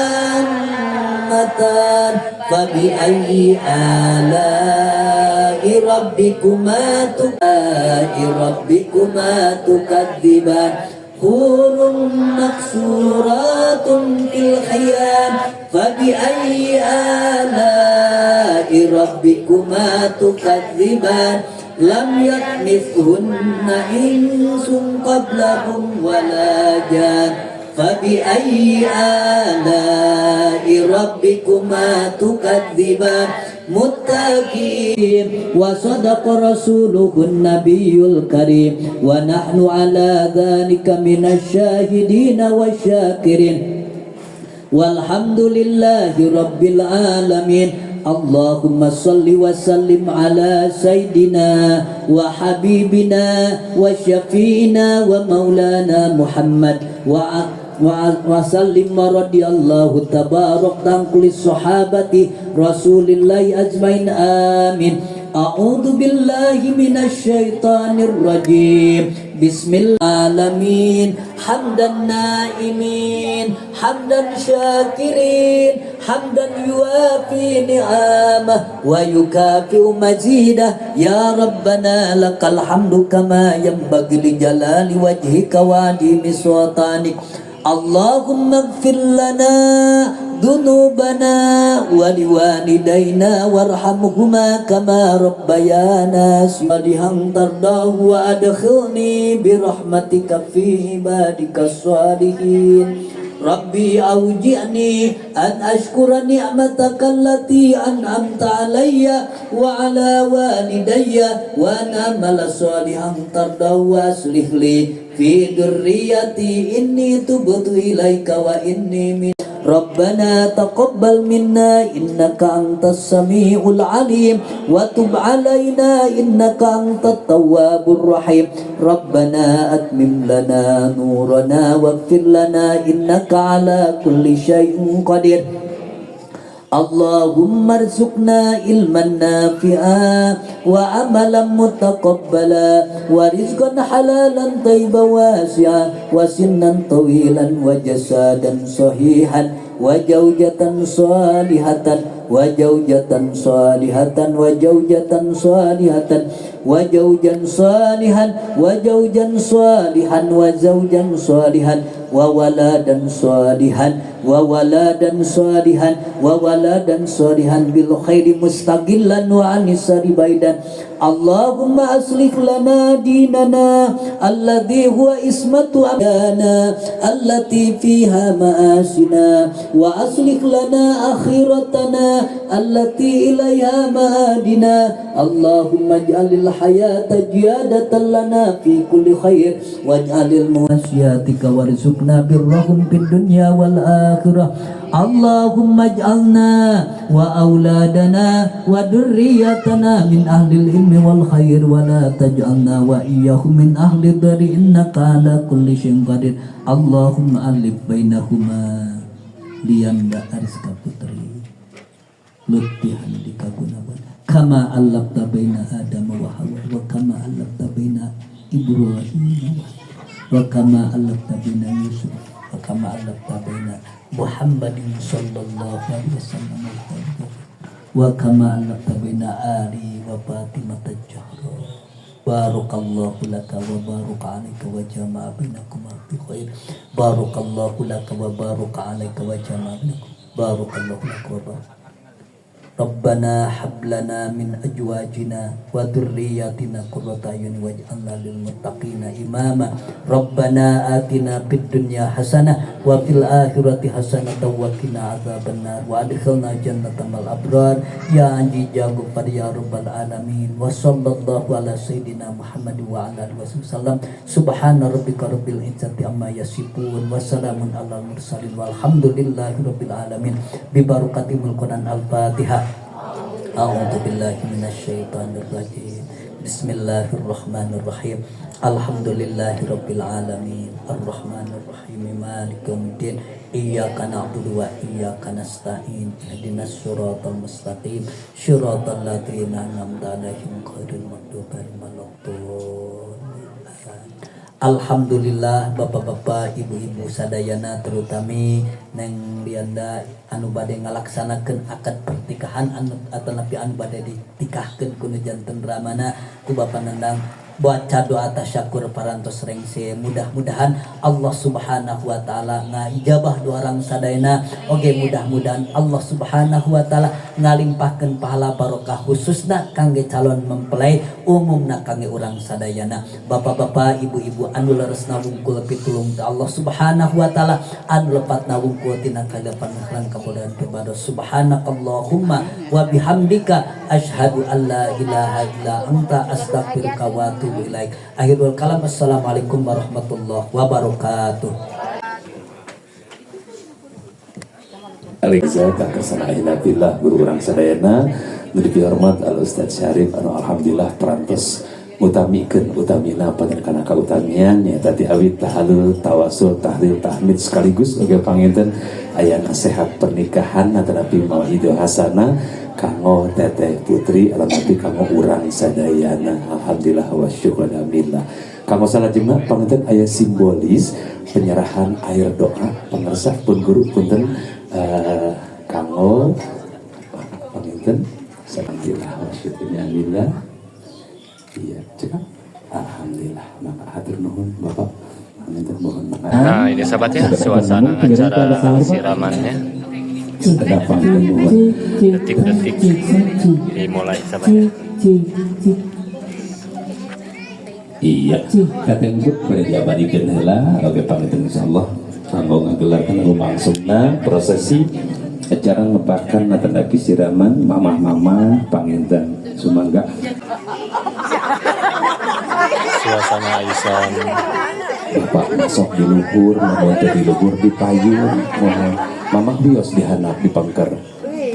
فبأي آلاء ربكما تكذبان، حور مقصورات في الخيام، فبأي آلاء ربكما تكذبان، لم يطمثهن إنس قبلهم ولا جان، فبأي آلاء ربكما تكذبان. متكئين. وصدق رسوله النبي الكريم، ونحن على ذلك من الشاهدين والشاكرين، والحمد لله رب العالمين. اللهم صل وسلم على سيدنا وحبيبنا وشفينا ومولانا محمد وسلم، رضي الله تبارك عن كل الصحابة رسول الله أجمعين، آمين. أعوذ بالله من الشيطان الرجيم. بسم الله العالمين، حمدا نائمين، حمدا شاكرين، حمدا يوافي نعمه ويكافئ مزيده. يا ربنا لك الحمد كما ينبغي لجلال وجهك وعظيم سلطانك. اللهم اغفر لنا ذنوبنا ولوالدينا وارحمهما كما ربيانا صالحا ترضاه، وادخلني برحمتك في عبادك الصالحين. ربي أوزعني أن أشكر نعمتك التي أنعمت علي وعلى والدي، وأن أعمل صالحا ترضاه، وأصلح لي في ذريتي، إني تبت إليك وإني من. ربنا تقبل منا إنك أنت السميع العليم، وتب علينا إنك أنت التواب الرحيم. ربنا أتمم لنا نورنا واغفر لنا إنك على كل شيء قدير. اللهم ارزقنا علما نافعا، وعملا متقبلا، ورزقا حلالا طيبا واسعا، وسنا طويلا، وجسدا صحيحا، وزوجة صالحة، وزوجة صالحة، وزوجة صالحة، وزوجا صالحا، وزوجا صالحا، وزوجا صالحا، وولدا صالحا، وولدا صالحا، وولدا صالحا، بالخير مستقلا وعن الشر بعيدا. اللهم أصلح لنا ديننا الذي هو عصمة أمرنا التي فيها معاشنا، وأصلح لنا آخرتنا التي إليها معادنا. اللهم اجعل الحياة زيادة لنا في كل خير، واجعل الموت وارزقنا برهم في الدنيا والآخرة. اللهم اجعلنا وأولادنا وذريتنا من أهل العلم والخير، ولا تجعلنا وإياهم من أهل الضر، إنك على كل شيء قدير. اللهم ألف بينهما. Lianda Ariska Putri Lutfi Handika Gunawan، كما ألفت بين آدم وحواء، وكما ألفت بين إبراهيم، وكما ألفت بين يوسف، وكما ألفت بين محمد صلى الله عليه وسلم، وكما ألفت بين علي وفاطمة الزهراء. بارك الله لك وبارك عليك وجمع بينكما بخير. بارك الله لك وبارك عليك وجمع بينكم. بارك الله لك وبارك. ربنا هب لنا من أزواجنا وذرياتنا قرة أعين واجعلنا للمتقين إماما. ربنا آتنا في الدنيا حسنة وفي الآخرة حسنة وقنا عذاب النار، وأدخلنا الجنة مع الأبرار، يا عزيز يا غفار يا رب العالمين. وصلى الله على سيدنا محمد وعلى آله وسلم. سبحان ربك رب العزة عما يصفون، وسلام على المرسلين، والحمد لله رب العالمين. ببركة القرآن، الفاتحة. أعوذ بالله من الشيطان الرجيم. بسم الله الرحمن الرحيم. الحمد لله رب العالمين، الرحمن الرحيم، مالك يوم الدين. إياك نعبد وإياك نستعين. اهدنا الصراط المستقيم، صراط الذين أنعمت عليهم، غير المغضوب عليهم ولا الضالين. Alhamdulillah, bapak-bapak, ibu-ibu sadayana, terutami Neng Lianda anu bade ngalaksanakeun akad pernikahan anu atanapi anu bade ditikahkeun ku nu janten ramana ku Bapak Nandang. Baca doa tasyakur parantos rengse. Mudah-mudahan Allah Subhanahu wa taala ngaijabah doa urang sadayana. Oge mudah-mudahan Allah Subhanahu wa taala ngalimpahkeun pahala barokah khususna kangge calon mempelai, umumna kangge urang sadayana. Bapak-bapak, ibu-ibu anu leresna wungkul pitulung ti Allah Subhanahu wa taala, anu lepatna wungkul tina kailapan lan kabodohan pibados. Subhanakallahumma wa bihamdika asyhadu an la ilaha illa anta astaghfiruka wa atubu ilaik. Akhirul kalam, assalamualaikum warahmatullahi wabarakatuh. Alaiza kakesana billah guru urang sadayana nu dipihormat Al Ustaz Syarif anu alhamdulillah perantos ngutamikeun utamina panjenengan kana kautamian nyaeta ti awit tahalul, tawasul, tahlil, tahmid sekaligus oge panginten aya nasihat pernikahan atanapi mauidhah hasanah kanggo Teteh Putri atanapi kanggo urang sadayana. Alhamdulillah wa syukur alhamdulillah. Kanggo salajengna panginten aya simbolis penyerahan air doa pangersa pun guru punten, kanggo panginten. Alhamdulillah wa syukur alhamdulillah. Iya, cekap. Alhamdulillah, maka hatur nuhun Bapak. Panginten mohon maaf. Nah, ini sahabat ya, suasana acara siramannya. Detik-detik dimulai sahabat ya. Iya, kateng pun pada diabadikan heula oge panginten insyaallah kanggo ngagelarkeun lumangsungna prosesi acara ngebakan atanapi siraman mamah-mamah panginten sumangga. Suasana Aisan. Bapak masuk di luhur, mama teh di luhur di payun, mohon mamah bios dihanap di pangker.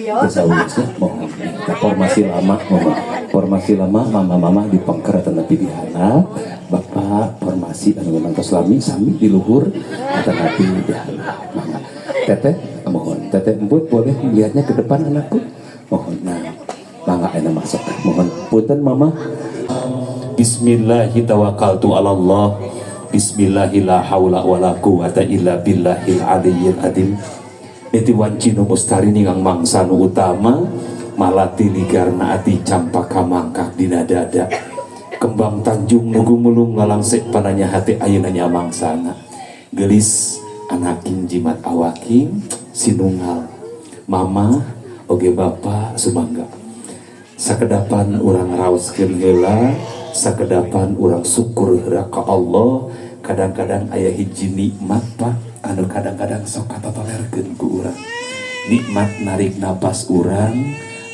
Desa ya, mohon. Kita formasi lama, mohon. Formasi lama mama-mama di pangker atanapi dihanap, bapak formasi anu memang tos lami sami di luhur atanapi dihanap. Mangga. Teteh, mohon. Teteh Emput boleh melihatnya ke depan anakku? Mohon. Nah, mangga enak masuk. Mohon. Punten mama. Bismillahi tawakkaltu ala Allah. Bismillahi la haula wala quwata illa billahil aliyyil azim. Niti wanci nu mustari ningang mangsa nu utama malati ligarna ati campaka mangkak dina dada. Kembang Tanjung nu gumulung ngalangsek pananya hati ayeuna nya mangsana. Gelis anaking jimat awaking sinunggal. Mama oge bapa sumangga. Sakedapan urang raoskeun heula, sakedapan urang syukur heula ka Allah. Kadang-kadang aya hiji nikmat Pak anu kadang-kadang sok katotolerkeun ku urang. Nikmat narik napas urang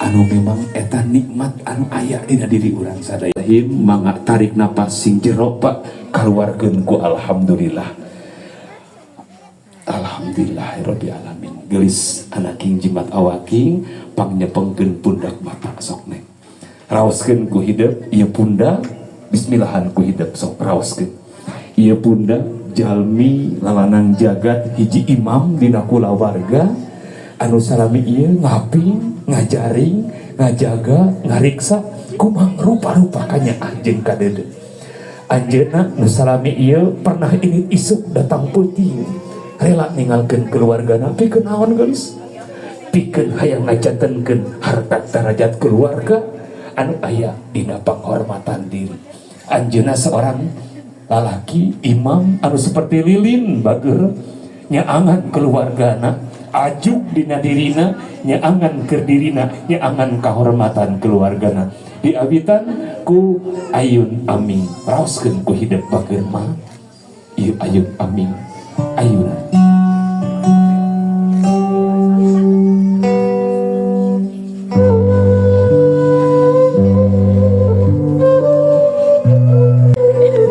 anu memang eta nikmat anu aya dina diri urang sadaya. Him mangga tarik napas sing jero Pak, kaluarkeun ku alhamdulillah. Alhamdulillahirabbil alamin. Gelis anaking jimat awaking pangnyepengkeun pundak bapak sok neng. Raoskeun ku hidep ieu pundak, bismillahan ku hidep sok raoskeun. Ieu pundak jalmi lalanang jagat hiji imam dina kulawarga anu salami ieu ngaping, ngajaring, ngajaga, ngariksa kumaha rupa-rupa kanyaah jeung kadeudeut. Anjeunna nu salami ieu pernah ini isuk datang peuting rela ninggalkeun keluargana pikeun naon geus? Pikeun hayang ngajantenkeun harkat darajat keluarga anu aya dina penghormatan diri. Anjeunna seorang lalaki imam anu seperti lilin bager nyaangan keluargana, ajuk dina dirina, nyaangan keur dirina, nyaangan kahormatan keluargana. Diawitan ku ayun aming, raoskeun ku hidep bager mah. Ieu ayun aming, ayun.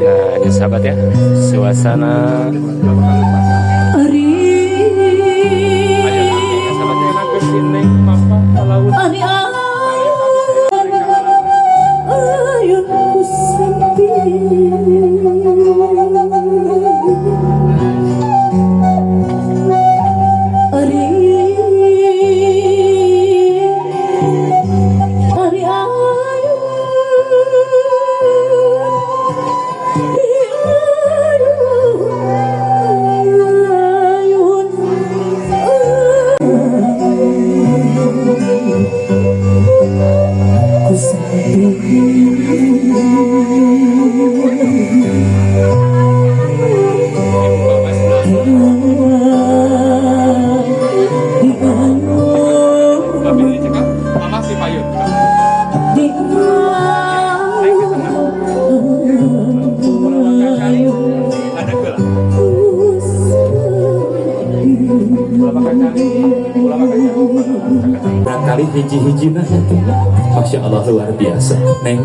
Nah, ini sahabat ya, suasana. Ari. Ari ayun kusampi. Ari ari ayun ayun kusampi. Ibu bapak sebelah. Tapi ini cekap, mama si payun. Naik ke tengah. Bola kali ada gelas. Bola makan kali, bola makan kali. Nah, kali hiji-hiji nah itu. Masya Allah, luar biasa. Neng,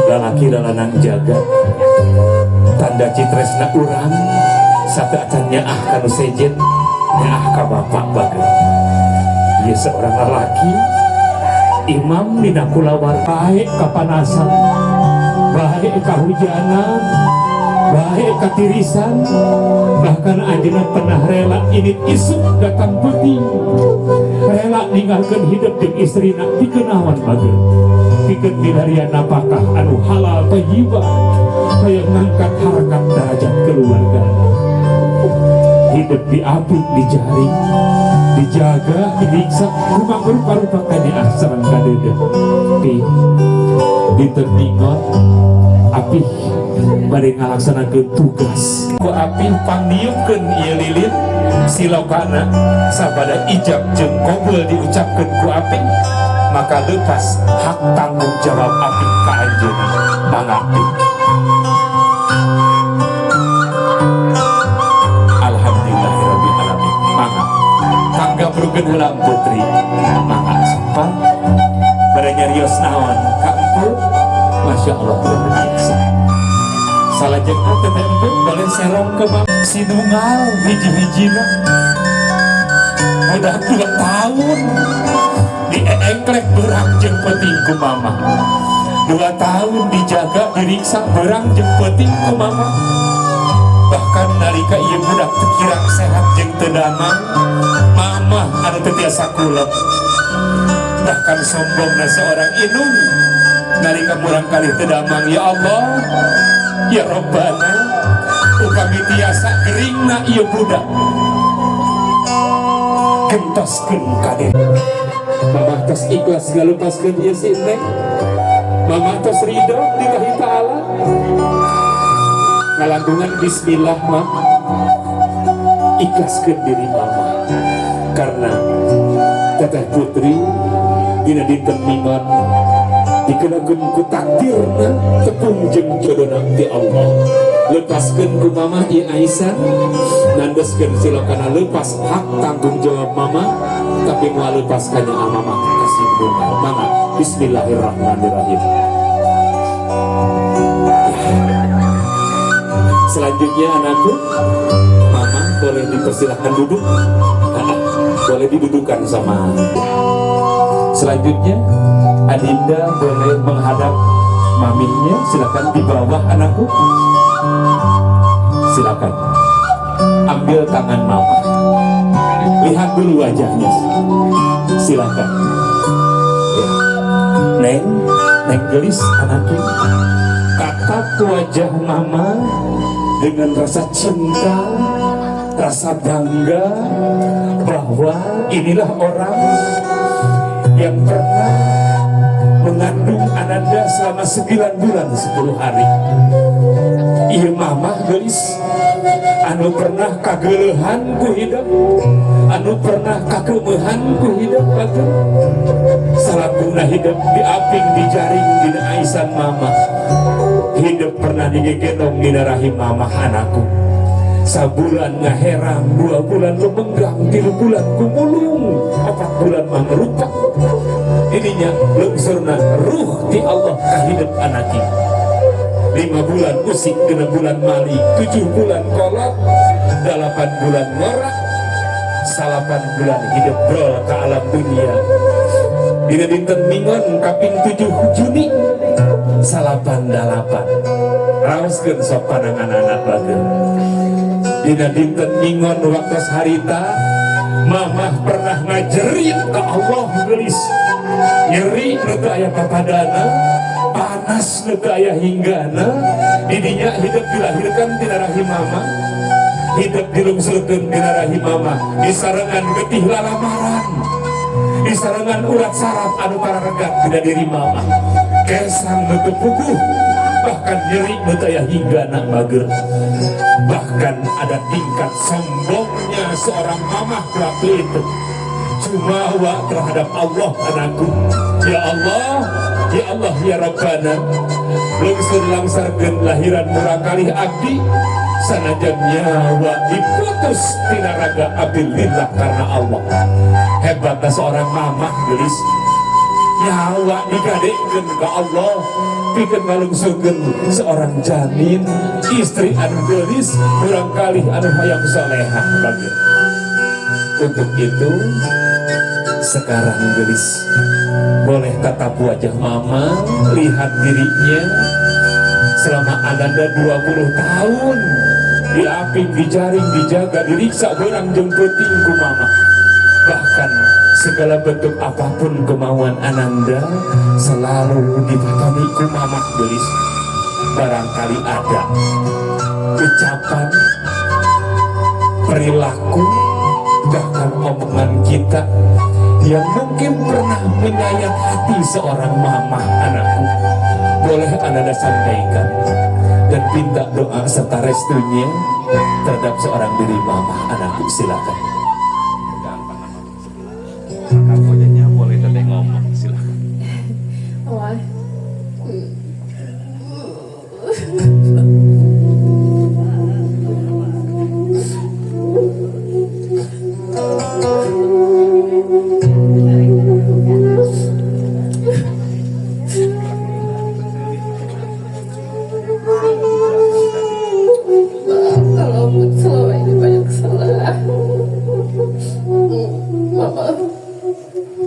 lalaki lalanang jaga tanda citresna urang sateuacan nyaah kanu sejen, nyaah ka bapak bageun. Ieu seorang lalaki imam dina kulawarga, baik kapanasan, baik kahujanan, baik katirisan, bahkan anjeunna pernah rela ini isuk datang peuting, rela ninggalkeun hidup jeung istrina. Pikeun naon bageun? Pikeun milarian napakah anu halal thayyibah, hayang ngangkat harkat derajat keluarga. Hidup diapik, dijaring, dijaga, disiksa rumah rupa-rupa kanyaah sareng kadeudeuh. Pi dinten mingon apih bade ngalaksanakeun tugas ku apih pangniupkeun ieu lilin silokana. Sabada ijab jeung qabul diucapkeun ku apih, maka lepas hak tanggung jawab apih ka anjeunna. Mangga, Pi. Alhamdulillahirabbil alamin. Mangga tangga brugeun heula, Putri. Mangga sopan bade nyarios naon ka Emput? Masya Allah, luar biasa. Salajengna Teteh Emput boleh serong ke mama sinunggal hiji-hijina. Udah 2 tahun diengklek beurang jeung peuting ku mama, 2 tahun dijaga, diriksa beurang jeung peuting ku mama. Bahkan nalika ieu budak teu kirang sehat jeung teu damang, mama anu teu tiasa kulep. Bahkan sombongna seorang indung nalika murang kali teu damang, "Ya Allah, ya Rabbana, upami tiasa geringna ieu budak gentoskeun ka diri." Mama tos ikhlas ngalupaskeun ieu si Neng. Mama tos ridho lillahi ta'ala. Ngalangkungan bismillah mah, ikhlaskeun diri mama karena Teteh Putri dina dinten mingon dikenakeun ku takdirna tepung jeung jodona ti Allah. Lepaskeun ku mama ieu Aisyah, nandeskeun silokana, lepas hak tanggung jawab mama, tapi moal lepas kana mama kesimpulan. Mama, bismillahirrahmanirrahim. Selanjutnya anakku, mama boleh dipersilahkan duduk. Boleh didudukan sama. Selanjutnya Adinda boleh menghadap maminya, silakan di bawah anakku. Silakan. Ambil tangan mama. Lihat dulu wajahnya. Silakan. Ya. Neng, Neng gelis anakku. Tatap wajah mama dengan rasa cinta, rasa bangga bahwa inilah orang yang pernah mengandung Ananda selama 9 bulan 10 hari. Iya mama gelis anu pernah kageleuhan ku hidup, anu pernah kakeumehan ku hidup, atuh salakuna hidup diaping, dijaring dina aisan mama. Hidup pernah digegendong dina rahim mama anakku. Sabulan ngaherang, 2 bulan lumenggang, 3 bulan kumulung, 4 bulan mangrupa. Ininya lungsurna ruh ti Allah ka hidup anaki. 5 bulan usik, 6 bulan mali, 7 bulan kolot, 8 bulan ngorak, 9 bulan hidup brol ke alam dunia. Dina dinten mingon kaping 7 Juni 98. Raoskeun sok panangan anak bageun. Dina dinten mingon waktu harita mamah pernah ngajerit ke Allah gelis, nyeri nu teu aya papadana, panas nu teu aya hinggana. Didinya hidup dilahirkan tina rahim mama, hidup dilungsurkeun dina rahim mama, disarengan getih lalamaran, disarengan urat saraf anu pararegat dina diri mama, kesang nu teu puguh. Bahkan nyeri nu taya hinggana, bager. Bahkan ada tingkat sombongnya seorang mamah waktu itu, jumawa terhadap Allah, anakku. Ya Allah, ya Allah, ya Rabbana, lungsur langsarkeun lahiran murangkalih abdi, sanajan nyawa diputus tina raga abdi lillah karena Allah. Hebatnya seorang mamah, gelis, nyawa digadekeun ke Allah pikeun ngalungsurkeun seorang janin, istri anu geulis, murangkalih anu hayang solehah, bager. Untuk itu sekarang, gelis, boleh tatap wajah mama, lihat dirinya selama ananda 20 tahun diaping, dijaring, dijaga, diriksa beurang jeung peuting ku mama. Bahkan segala bentuk apapun kemauan ananda selalu dipatoni ku mama, gelis. Barangkali ada ucapan, perilaku, bahkan omongan kita yang mungkin pernah menyayat hati seorang mama, anakku, boleh ananda sampaikan dan minta doa serta restunya terhadap seorang diri mama, anakku. Silakan. Pegang tangan mama sebelah. Angkat wajahnya, boleh teteh ngomong, silakan. Wah. Maaf kalau selama ini banyak salah. Mama,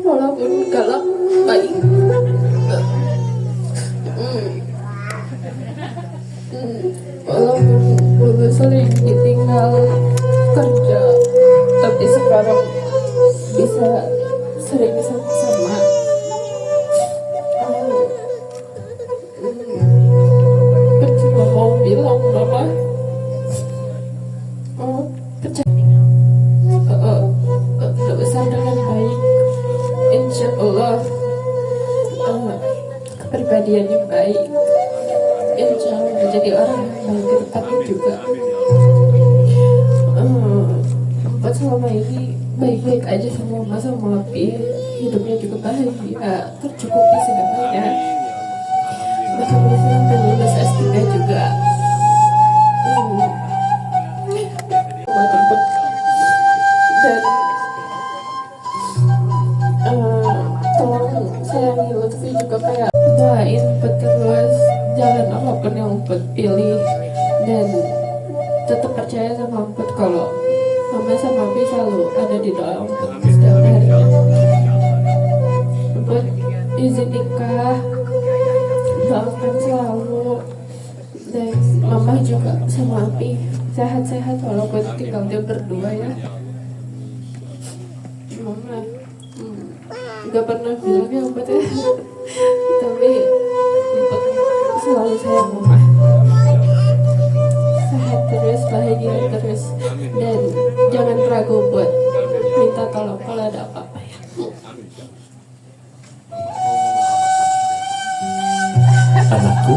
walaupun galak, baik. Walaupun dulu sering ditinggal kerja, tapi sekarang bisa sering sama-sama. Cuma mau bilang mama, oh, percaya, besar dengan baik, insya Allah, kepribadiannya baik, insya Allah menjadi orang yang baik ke depannya juga. Buat selama ini baik-baik aja sama mama sama Api, hidupnya juga bahagia, tercukupi segalanya. Bahkan bisa sampai lulus S3 juga. Buat tempat dan tolong sayangi Lutfi juga, kayak doain Put terus jalan apapun yang Put pilih, dan tetap percaya sama Put kalau mama sama Abi selalu ada di doa Put setiap harinya. Put izin nikah, doakan selalu, dan mama juga sama Abi sehat-sehat walaupun tinggal dia berdua ya. Mama nggak pernah bilang ya Put ya, tapi Put selalu sayang mama. Sehat terus, bahagia terus, dan jangan ragu buat minta tolong kalau ada apa-apa ya. Anakku,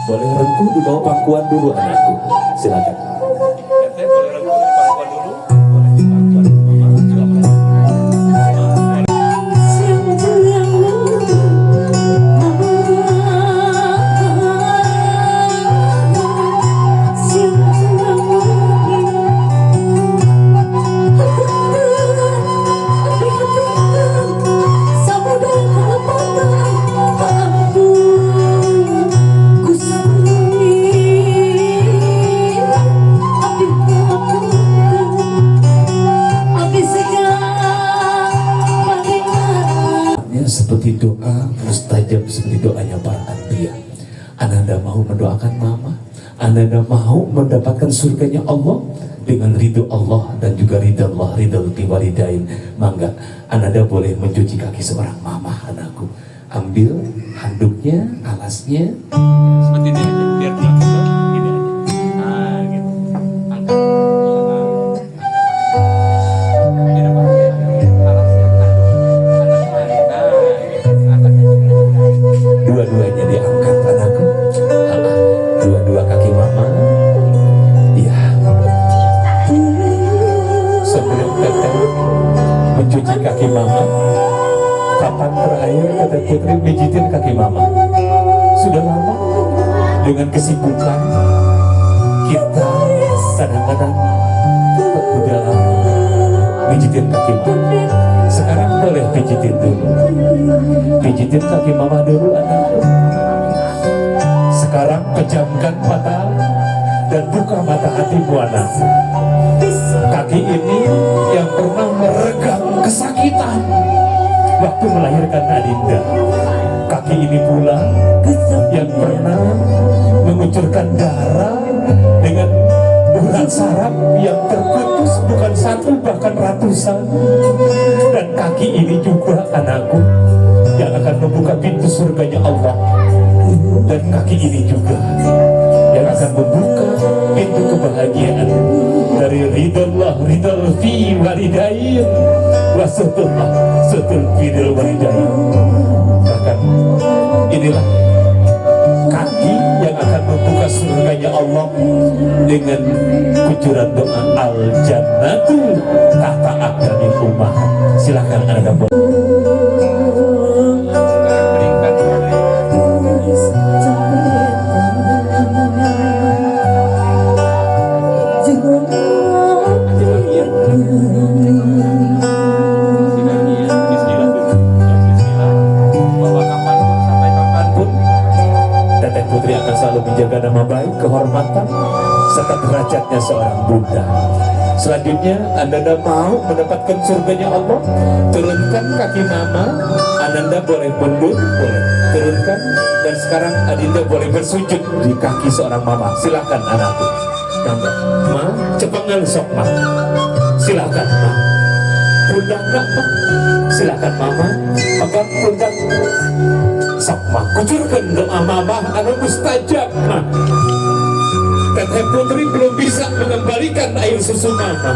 boleh rengkuh di bawah pangkuan dulu, anakku, silakan. Teteh boleh rengkuh di pangkuan dulu? Boleh di pangkuan mama, silakan. Ya, seperti doa mustajab, seperti doanya para anbiya. Ananda mau mendoakan mama, ananda mau mendapatkan surganya Allah dengan ridho Allah dan juga ridho Allah, ridho walidain. Mangga, ananda boleh mencuci kaki seorang mama, anakku. Ambil handuknya, alasnya. Seperti ini aja, biar tinggi. Gini aja. Nah, gitu. Angkat. Di depan, alasnya, handuk. Nah, gitu. Angkat. Dua-duanya diangkat, anakku. Pijitin kaki mama. Sudah lama dengan kesibukan kita kadang-kadang udah lama pijitin kaki mama. Sekarang boleh pijitin dulu. Pijitin kaki mama dulu, anakku. Sekarang pejamkan mata dan buka mata hatimu, anakku. Kaki ini yang pernah meregang kesakitan waktu melahirkan Adinda. Kaki ini pula yang pernah mengucurkan darah dengan urat saraf yang terputus bukan satu, bahkan ratusan. Dan kaki ini juga, anakku, yang akan membuka pintu surganya Allah. Dan kaki ini juga yang akan membuka pintu kebahagiaan dari ridallah ridal fi walidain wa sutullah sutul fidil walidain. Bahkan inilah kaki yang akan membuka surganya Allah dengan kucuran doa al jannatu tahta aqdamil ummahat. Silakan Anda boleh. Sekarang keringkan boleh. Masih bahagia? Masih bahagia? Bismillah dulu. Ya, bismillah. Bahwa kapanpun sampai kapanpun Teteh Putri akan selalu menjaga nama baik, kehormatan, serta derajatnya seorang bunda. Selanjutnya, Ananda mau mendapatkan surganya Allah, turunkan kaki mama. Ananda boleh mundur, boleh turunkan. Dan sekarang Adinda boleh bersujud di kaki seorang mama. Silakan anakku. Mangga. Ma, cepengan sok ma. Silakan ma. Pundak nak ma. Silakan mama. Pegang pundak. Sok ma. Kucurkan doa mama anu mustajab ma. Teteh Putri belum bisa mengembalikan air susu mama.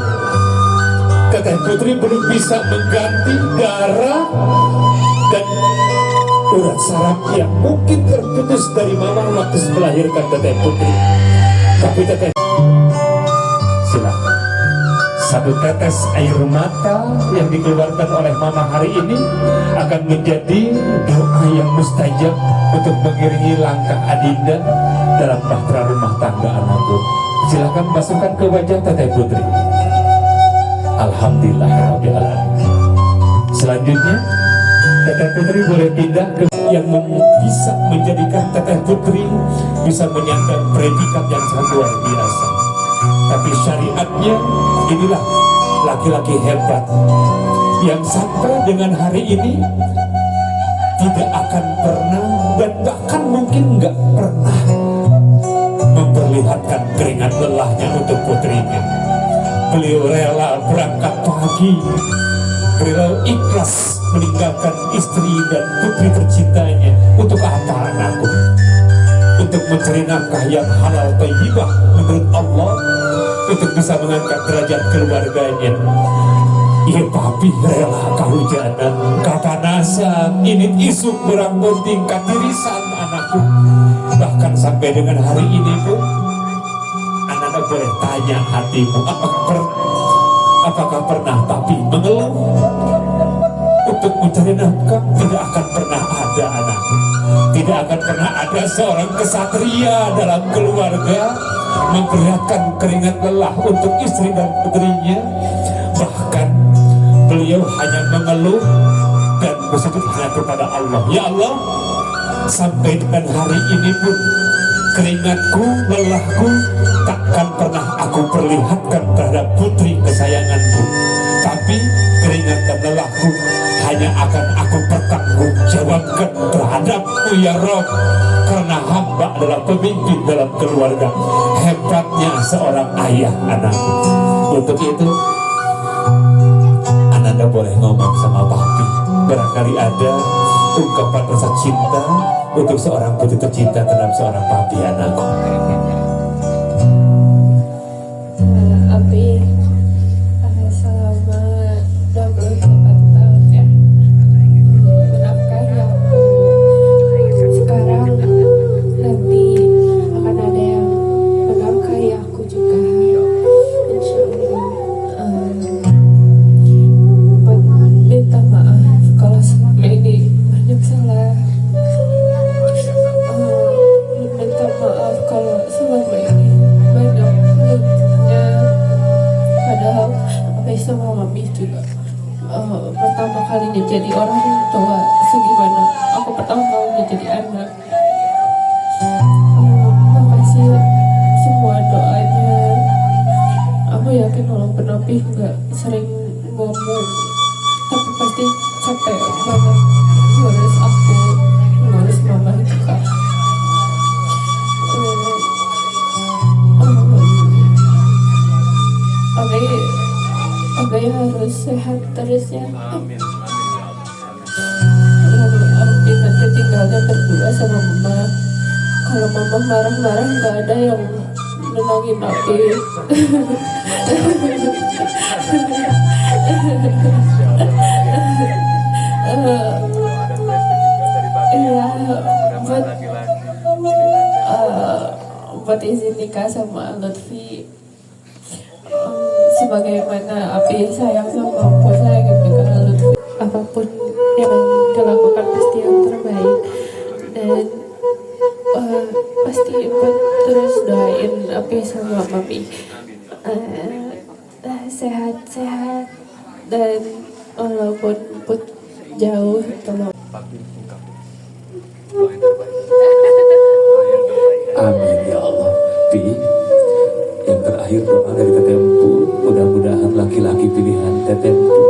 Teteh Putri belum bisa mengganti darah dan urat saraf yang mungkin terputus dari mama waktu melahirkan Teteh Putri. Tapi Teteh, silakan. Satu tetes air mata yang dikeluarkan oleh mama hari ini akan menjadi doa yang mustajab untuk mengiringi langkah Adinda dalam bahtera rumah tangga anakku. Silakan masukkan ke wajah Teteh Putri. Alhamdulillahirabbil alamin. Selanjutnya Teteh Putri boleh pindah ke yang bisa menjadikan Teteh Putri bisa menyandang predikat yang sangat luar biasa. Tapi syariatnya inilah laki-laki hebat yang sampai dengan hari ini tidak akan pernah dan bahkan mungkin nggak pernah memperlihatkan keringat lelahnya untuk putrinya. Beliau rela berangkat pagi, beliau ikhlas meninggalkan istri dan putri tercintanya. Untuk apa anakku? Untuk mencari nafkah yang halal thayyibah menurut Allah, untuk bisa mengangkat derajat keluarganya. Iya, papi rela kehujanan, kapanasan, ini isuk kurang penting, katirisan anakku. Bahkan sampai dengan hari ini pun, anak-anak boleh tanya hatimu, apakah pernah papi mengeluh untuk mencari nafkah? Tidak akan pernah ada anakku. Tidak akan pernah ada seorang kesatria dalam keluarga memperlihatkan keringat lelah untuk istri dan putrinya. Bahkan beliau hanya mengeluh dan bersujud hanya kepada Allah. Ya Allah, sampai dengan hari ini pun keringatku, lelahku takkan pernah aku perlihatkan terhadap putri kesayanganku. Tapi keringat dan lelahku hanya akan aku pertanggungjawabkan terhadapmu ya Rob, karena hamba adalah pemimpin dalam keluarga. Hebatnya seorang ayah anakku. Untuk itu Ananda boleh ngomong sama papi. Barangkali ada ungkapan rasa cinta untuk seorang putri tercinta terhadap seorang papi anakku. Abi, selama 28 tahun ya menafkahi aku. Sekarang nanti akan ada yang menafkahi aku juga, insya Allah. Buat minta maaf kalau selama ini banyak salah. kalinya jadi orang tua segimana aku pertama kalinya jadi anak. Makasih semua doanya. Aku yakin walaupun Abi nggak sering ngomong, tapi pasti capek banget ngurus aku, ngurus mama juga. Abi, Abi harus sehat terus ya. Amin, amin ya Allah. Abi nanti tinggalnya berdua sama mama. Kalau mama marah-marah nggak ada yang nenangin Abi. Iya, buat buat izin nikah sama Lutfi. Sebagaimana Abi sayang sama aku, sayang juga Lutfi. Apapun yang dilakukan pasti yang terbaik, dan pasti buat terus doain Abi sama Mami sehat-sehat, dan walaupun put jauh tolong. Amin ya Allah. Pi, yang terakhir doa dari Teteh Empu, mudah-mudahan laki-laki pilihan Teteh Empu,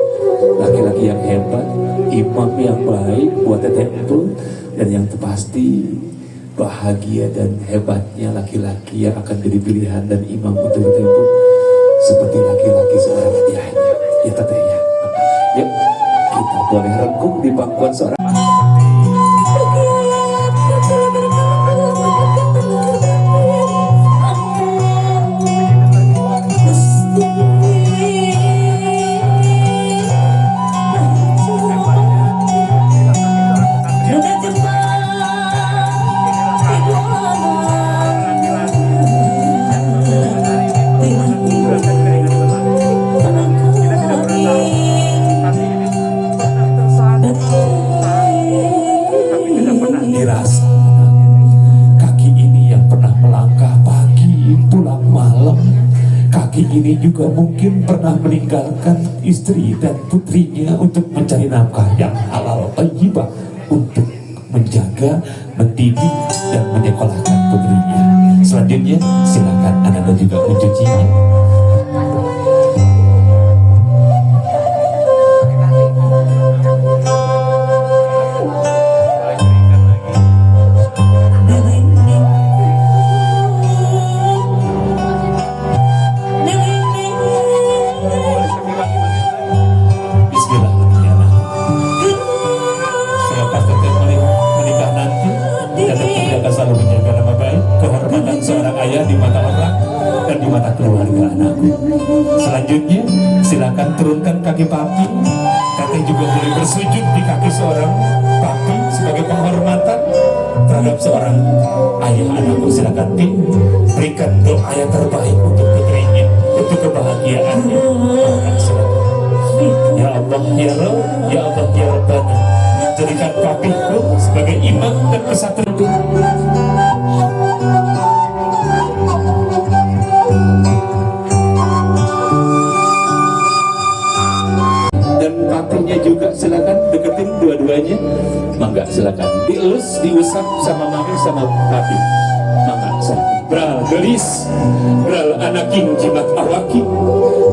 laki-laki yang hebat, imam yang baik buat Teteh Empu, dan yang pasti bahagia dan hebatnya laki-laki yang akan jadi pilihan dan imam untuk Teteh Empu seperti laki-laki seorang ayahnya, ya Teteh ya. Yuk, kita boleh rengkuh di pangkuan seorang. Dirasa kaki ini yang pernah melangkah pagi pulang malam, kaki ini juga mungkin pernah meninggalkan istri dan putrinya untuk mencari nafkah yang halal thayyibah untuk menjaga, mendidik, dan menyekolahkan putrinya. Selanjutnya silakan Ananda juga mencucinya. Bismillah ya anak. Selepas Teteh menikah nanti, Teteh tidak akan selalu menjaga nama baik, kehormatan seorang ayah di mata orang dan di mata keluarga anakku. Selanjutnya, silakan turunkan kaki papi. Teteh juga boleh bersujud di kaki seorang papi sebagai penghormatan terhadap seorang ayah anakku. Silakan Pi, berikan doa yang terbaik untuk putrinya, untuk kebahagiaannya. Silakan. Ya Allah ya Rabb, ya Allah ya Rabbana, jadikan papiku sebagai imam dan kesatria. Dan papinya juga silakan deketin dua-duanya. Mangga silakan dielus, diusap sama mami sama papi. Mangga silakan. Bral gelis, bral anaking jimat awaki,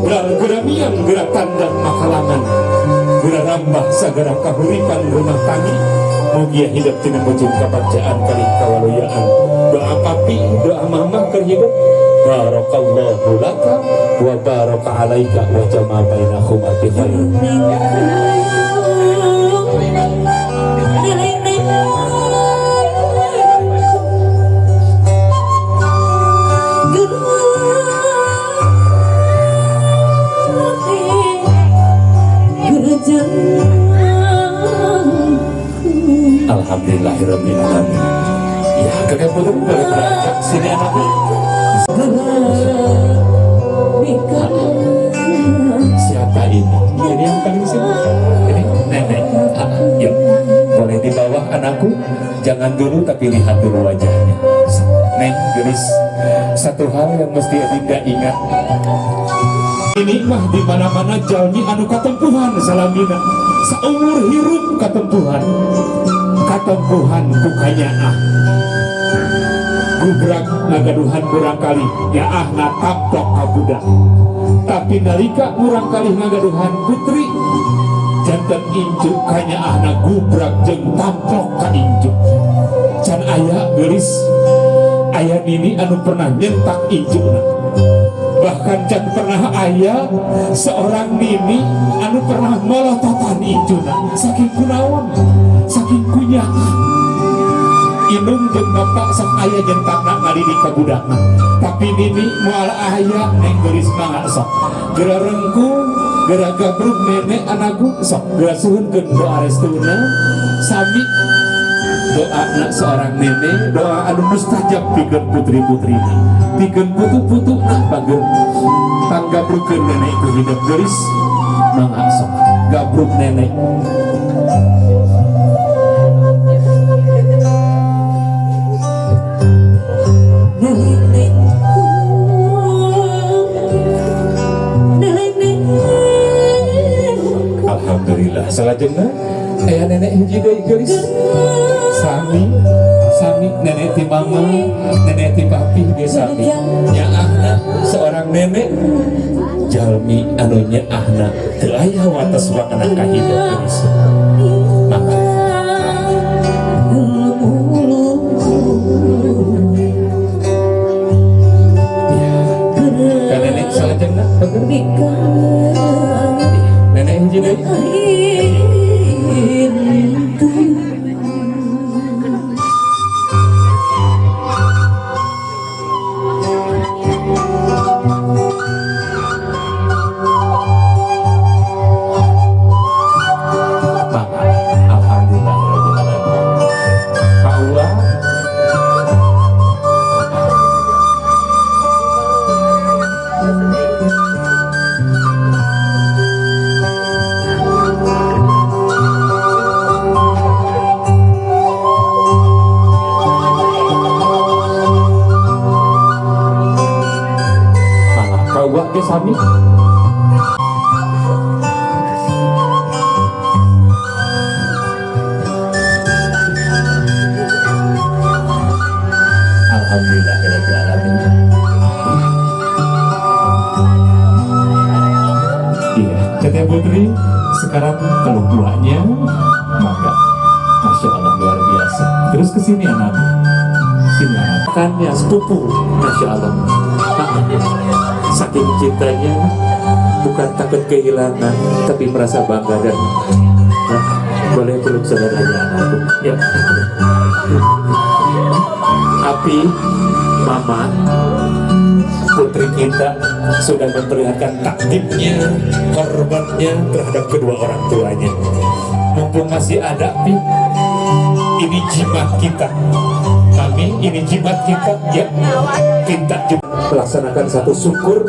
bral geramiang gerak tandang makalangan, gura rambah sagara kahuripan rumah tangi, mugia hidup tina mujib kabagjaan kali kawaluyaan. Doa papi, doa mama keur hidup. Barakallahu laka wa baraka alaika wa jama'a bainakuma bi khair. Alhamdulillahirabbil alamin. Ya, kakek putri boleh beranjak sini anakku. Siapa ini? Ini yang paling sini. Ini nenek. Yuk, boleh di bawah anakku. Jangan dulu tapi lihat dulu wajahnya. Neng gelis. Satu hal yang mesti Adinda ingat. Ini mah di mana-mana jalmi anu katempuhan salamina, saumur hirup katempuhan, katempuhan ku kanyaah. Gubrak ngagaduhan murangkalih, nyaahna tamplok ka budak. Tapi nalika murangkalih ngagaduhan putri janten incu, kanyaahna gubrak jeung tamplok ka incu. Can aya, geulis, aya nini anu pernah nyentak incuna. Bahkan can pernah aya seorang nini anu pernah molototan incuna. Saking kunaon? Saking kunyaah. Indung jeung bapak sok aya nyentakna ngadidik ka budakna, tapi nini moal aya. Neng geulis, mangga sok geura rengkung, geura gabrug nenek anakku. Sok geura suhunkeun doa restuna. Sami doa seorang nenek, doa anu mustajab pikeun putri-putrina, pikeun putu-putu. Nah, bager panggabrukeun nenek ku hidup. Geulis, mangga sok gabrug nenek. Nenek, nenek. Alhamdulillah. Salajengna aya nenek hiji deui, geulis. Sami sami, nenek ti mama, nenek ti papi ge sami. Nyaahna seorang nenek jalmi anu nyaahna teu aya wates wakana ka hidup, geulis. Maka ya ka nenek salajengna, bager. Nenek hiji deui. Maka alhamdulillah rabbil alamin. Ka Uwa. Mangga ka Uwa ge sami. Alhamdulillah rabbil alamin. Iya, Teteh Putri sekarang peluk duanya, mangga. Masya Allah, luar biasa. Terus ke sini anak, sini anak. Kan ya sepupu, Masya Allah. Saking cintanya, bukan takut kehilangan, tapi merasa bangga dan nah, boleh peluk saudaranya anakku. Ya. Api, Mama, putri kita sudah memperlihatkan takdimnya, hormatnya terhadap kedua orang tuanya. Mumpung masih ada, Pi, ini jimat kita. Kami, ini jimat kita, ya. Kita juga melaksanakan satu syukur,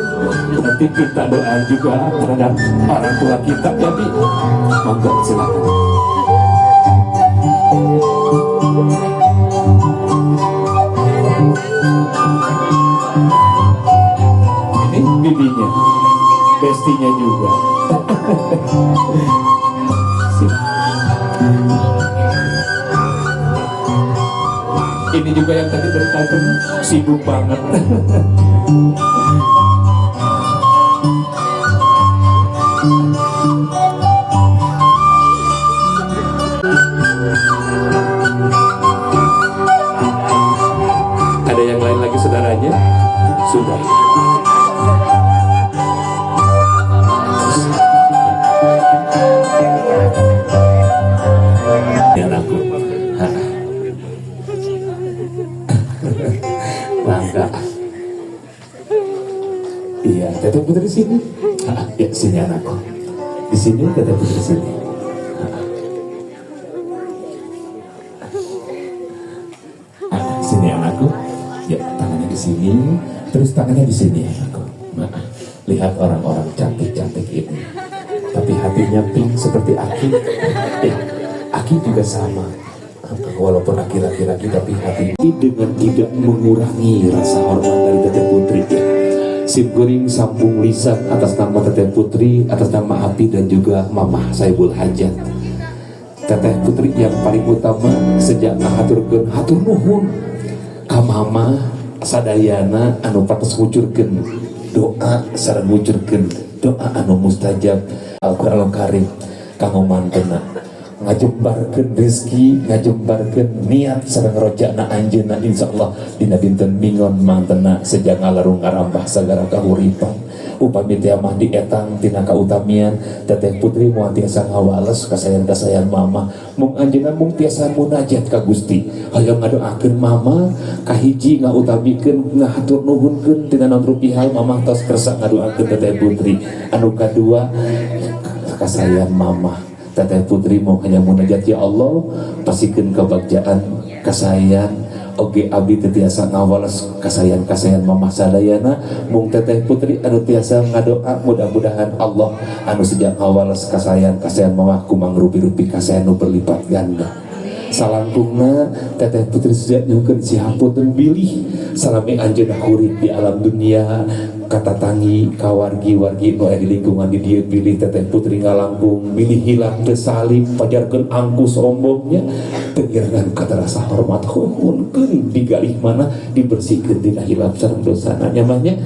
nanti kita doa juga terhadap orang tua kita, ya, Pi. Monggo silakan. Ini bibinya, bestinya juga. Sip. Ini juga yang tadi dari tadi sibuk banget. Ada yang lain lagi saudaranya? Sudah. Ya aku. Bangga. Iya, Teteh Putri sini. Ya, sini anakku. Di sini Teteh Putri sini. Sini anakku. Ya, tangannya di sini, terus tangannya di sini anakku. Nah, lihat orang-orang cantik-cantik ini. Tapi hatinya pink seperti Aki. Aki juga sama. Walaupun Aki laki-laki tapi hati dengan tidak mengurangi rasa hormat dari Teteh Putri. Ya. Sim kuring sambung lisan atas nama Teteh Putri, atas nama Api dan juga Mamah Saibul Hajat. Teteh Putri yang paling utama sejak ngahaturkeun hatur nuhun ka Mama sadayana anu patos ngucurkeun doa sareng ngucurkeun doa anu mustajab Al-Qur'anul Karim kanggo mantena, ngajembarkeun rezeki, ngajembarkeun niat sareng rojakna anjeunna, insyaallah dina dinten Minggon mantena sejak ngalarung ngarambah sagara kahuripan. Upami teh mah dietang tina kautamian, Teteh Putri moal tiasa ngawales kasayan-kasayan Mama. Mung anjeunna mung tiasa munajat ka Gusti, hoyong ngadoakeun Mama. Kahiji, ngautamikeun ngahatur nuhunkeun tina naon rupi hal Mama tos kersa ngadoakeun Teteh Putri. Anu kadua, kasayan Mama, Teteh Putri mau hanya munajat, ya Allah, pasikeun kebagjaan kasayan. Oge abdi teu tiasa ngawales kasayan-kasayan Mama sadayana, mung Teteh Putri anu tiasa ngadoa, mudah-mudahan Allah anu sejak ngawales kasayan-kasayan Mama ku mangrupi-rupi kasayan nu berlipat ganda. Salangkungna, Teteh Putri sejak nyuhunkeun sihapunten bilih salami anjeunna hurip di alam dunia katatangi kawargi-wargi nu aya di lingkungan di dieu, bilih Teteh Putri ngalangkung, bilih hilap teu salib pajarkeun angku sombongnya, teu ngirangan kata rasa hormat, hukunkeun digalih mana dibersihkeun dina hilap sareng dosana nya mah nya.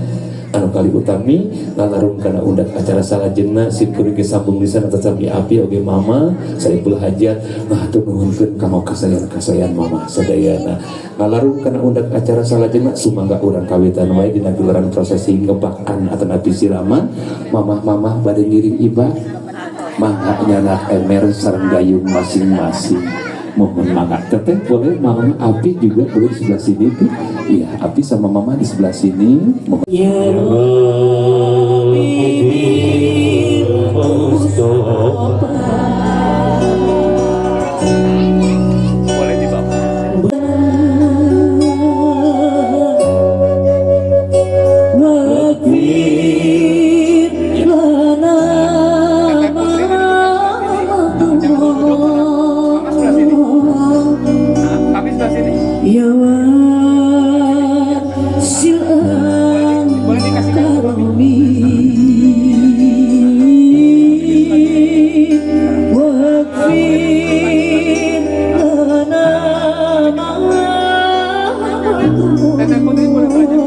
Anu kali utami, ngalarung kana undak acara salajengna, sim kuring sambung lisan atas sami Api oge Mama Saipul Hajat ngahatur nuhunkeun kanggo kasayan-kasayan Mama sadayana. Ngalarung kana undak acara salajengna, sumangga urang kawitan wae dina gelaran prosesi ngebakan atanapi siraman. Mamah-mamah bade ngiring ibak, mangga nyanak ember sareng gayung masing-masing. Mohon mangga, Teteh boleh, Mama Api juga boleh di sebelah sini tuh. Iya, Api sama Mama di sebelah sini. Mohon. Ya Rabbi bil Mustafa. Boleh dibawa. Waghfir lana. Teteh Putri duduk sebelah sini. Jangan duduk. Mama sebelah sini. Nah, Papi sebelah sini. Ya wasil Boleh dikasihkan ke Papi. karami waghfir lana ma Teteh Putri boleh belajar.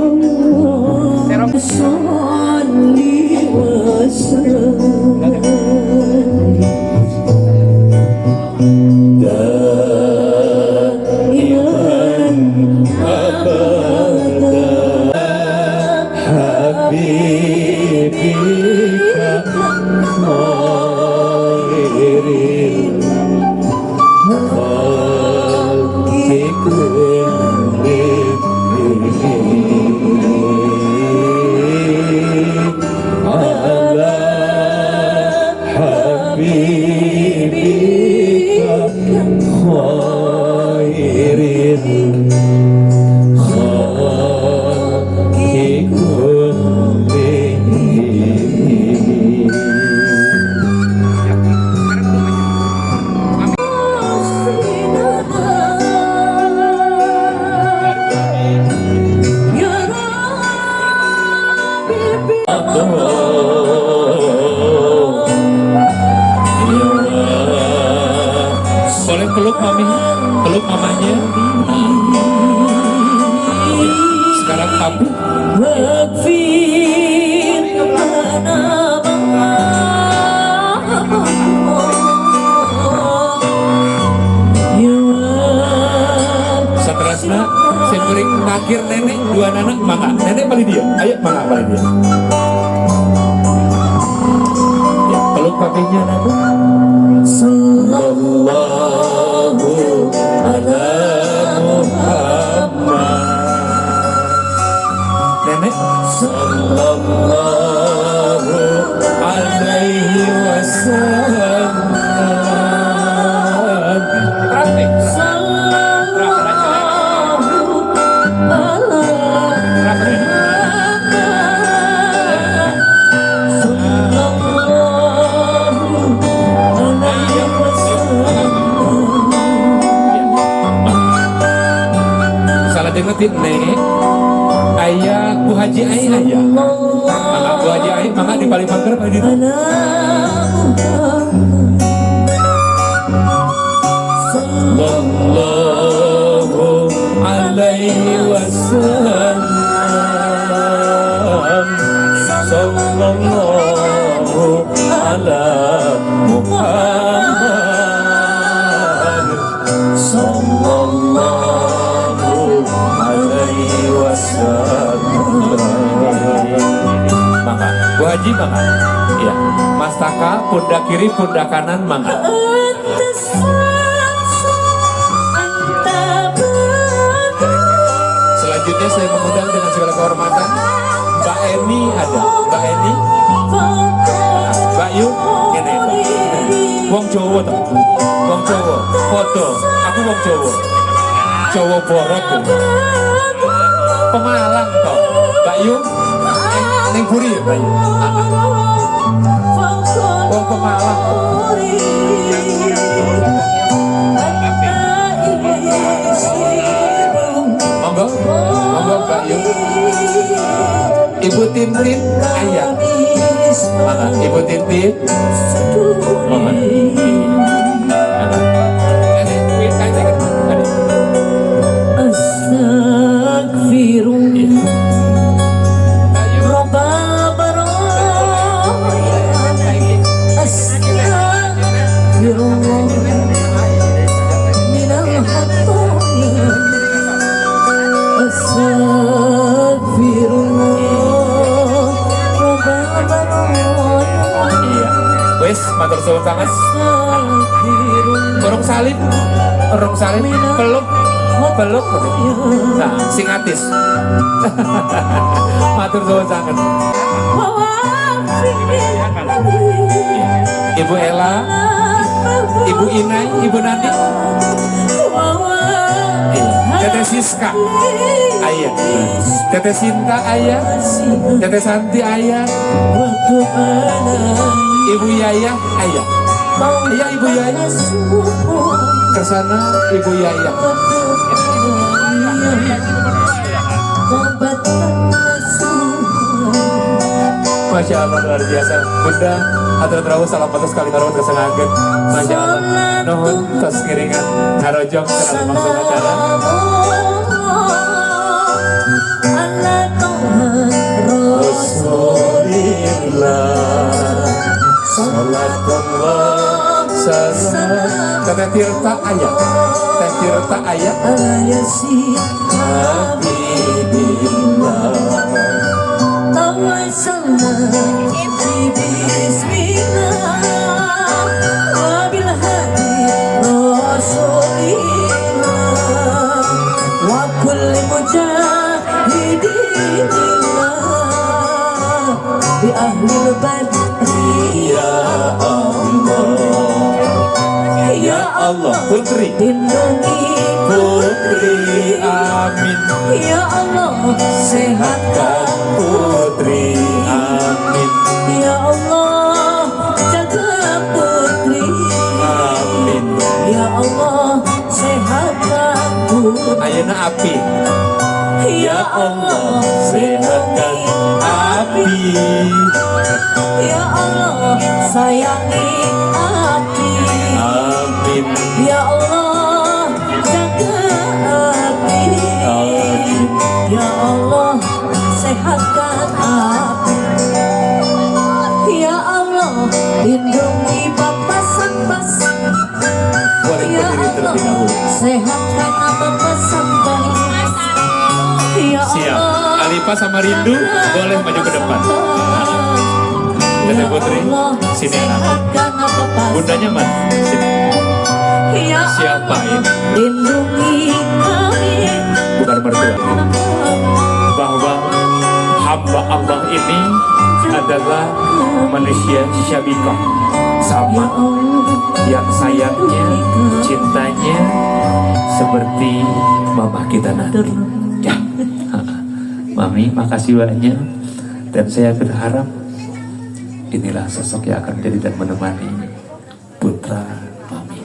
Serong. Salli wa sallim daiman abada habibika khairil khalqi kullihim ala habibika khairil khalqi kullihim. Ya, sekarang duduk aja. Mami. Ya Rabbi. Boleh peluk mami, peluk mamanya. Sekarang papi. Waghfir lana ma Ya Saterasna, sim kuring nakir nenek dua nanak mangga. Nenek paling dia. Ayo mangga paling dia. Ya, peluk papinya nanti. Sallallahu ala Muhammad. Nenek sallallahu alaihi wasallam. Keras nih. Sallallahu ala Keras nih. Sallallahu alaihi wasallam. Salah dengerin nek. Aya, Bu Haji Ai aya. Mangga Bu Haji Ai, mangga di paling pager pa ditu. Sallallahu alaihi wasallam. Sallallahu ala Muhammad. Sallallahu alaihi wasallam. Mangga, Bu Haji mangga. Iya, Mas Taka, pundak kiri, pundak kanan, mangga. Selanjutnya saya mengundang dengan segala kehormatan Mbak Eni ada, Mbak Eni, Mbak Yu, ini Mbak. Wong Jawa toh, wong Jawa, foto, aku wong Jawa, Jawa borot tuh. Pemalang toh, Mbak Yu, ning buri ya Mbak Yu. Wong Pemalang. Monggo, monggo Mbak Yu. Ibu Tintin ayah. Mana? Ibu Tintin. Mama. Astagfirullah Rabbal baraya. Astagfirullah minal khataya. Astagfirullah Rabbal baraya. Iya. Wis, matur suwun sanget. Urung salib, urung salib, peluk, peluk. Nah, sing atis. Matur suwun sanget. Ibu Ella, Ibu Inai, Ibu Nani, Teteh Siska, ayah, Teteh Sinta ayah, Teteh Santi ayah, Ibu Yaya ayah, iya Ibu Yaya, kesana Ibu Yaya. Masya Allah luar biasa, Bunda. Atur terawuh salam atas kali ngarawat kesengagen. Masya Allah, nuhun tos ngiringan ngarojong kana langsung acara. Rasulillah salatullah salam. Teteh Tirta ayah, Teh Tirta ayah. Habibillah. Ya Allah, ya Allah, putri, lindungi putri, amin. Ya Allah, sehatkan putri, amin. Ya Allah, jaga putri, amin. Ya Allah, sehatkan putri. Ayeuna api. Ya Allah, sehatkan api. Ya Allah, sayangi api. Amin. Ya Allah, jaga api. Amin. Ya Allah, sehatkan api. Ya Allah, lindungi Bapak Sambas. Boleh Ya berdiri Allah, terlebih dahulu. sehatkan Bapak Sambas. Ya Siap. Allah, Alifa sama Rindu boleh maju ke depan. Teteh Putri, sini anak. Bundanya mana? Sini. Ya Siapa Allah, ini? lindungi kami. Bukan mertua. Bahwa hamba Allah ini adalah manusia syabikah, sama yang sayangnya, cintanya seperti mama kita nanti. Ya. Mami, makasih banyak. Dan saya berharap inilah sosok yang akan menjadi dan menemani putra Mami.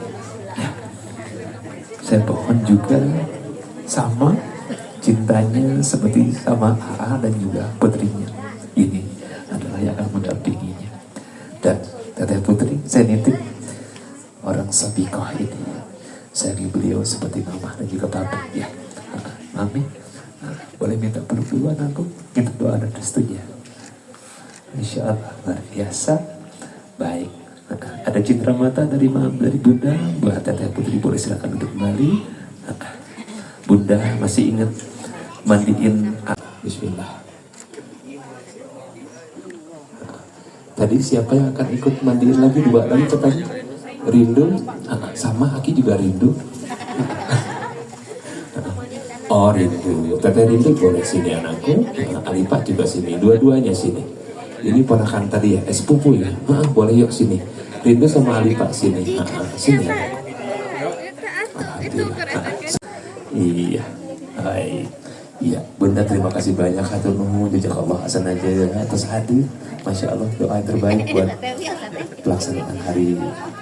Ya. Saya pohon juga sama Cintanya seperti sama AA dan juga putrinya. Ini adalah yang akan mendampinginya. Dan Teteh Putri, saya nitip orang Sabikoh ini. Sayangi beliau seperti mama dan juga papa. Ya, Mami, boleh minta peluk dulu anakku? Minta doa dan restunya. Insya Allah luar biasa. Baik. Ada cindera mata dari mam, dari Bunda. Buat Teteh Putri boleh silakan duduk kembali. Bunda masih ingat mandiin. Bismillah. Tadi siapa yang akan ikut mandiin lagi? Dua lagi katanya. Rindu, sama Aki juga rindu. Oh rindu, Teteh Rindu boleh sini anakku. Alipah juga sini, dua-duanya sini. Ini ponakan tadi ya, sepupu ya. Boleh yuk sini. Rindu sama Alipah sini. Sini anakku. Alhamdulillah. Iya, baik. Iya, Bunda terima kasih banyak hatur nuhun jazakallah hasanah jaya atas hadir. Masya Allah, doa yang terbaik buat pelaksanaan hari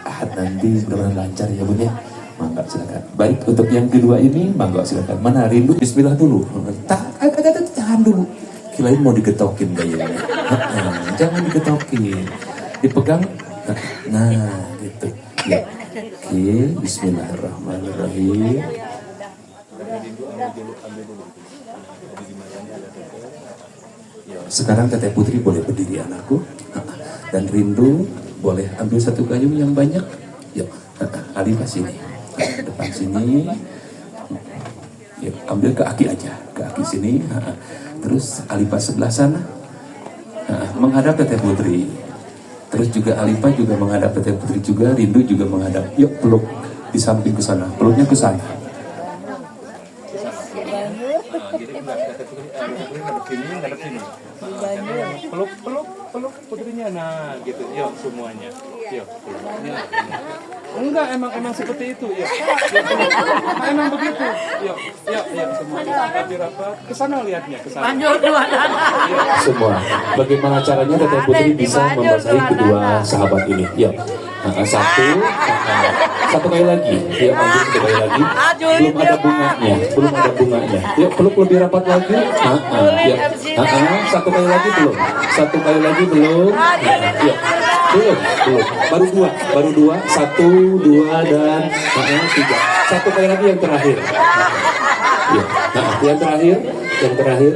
Ahad nanti mudah-mudahan lancar ya Bun ya. Mangga silakan. Baik, untuk yang kedua ini mangga silakan. Mana Rindu? Bismillah dulu. Tahan dulu. Kirain mau digetokin kayaknya. Jangan digetokin. Dipegang. Nah, gitu. Ya. Oke, bismillahirrahmanirrahim. Sekarang Teteh Putri boleh berdiri anakku. Dan Rindu boleh ambil satu gayung yang banyak. Yuk, Alifah sini. Depan sini. Yuk, ambil ke Aki aja, ke Aki sini. Terus Alifah sebelah sana. Menghadap Teteh Putri. Terus juga Alifah juga menghadap Teteh Putri juga, Rindu juga menghadap. Yuk, peluk di samping ke sana, peluknya ke sana. Peluk, peluk, peluk putrinya, nah gitu, yuk semuanya, yuk. Enggak, emang seperti itu, yuk. Nah, emang begitu, yuk, yuk, yuk semuanya. Rapat, rapat, kesana lihatnya, kesana. Semua. Bagaimana caranya Teteh Putri bisa membasahi kedua sahabat ini? Yuk. Satu kali lagi, ya ambil satu kali lagi. Belum ada bunganya, belum ada bunganya. Yuk peluk lebih rapat lagi. Ya. Satu kali lagi belum, satu kali lagi belum. Yuk, belum, belum. Baru dua, satu, dua dan tiga. Satu kali lagi yang terakhir. Ya, yang terakhir,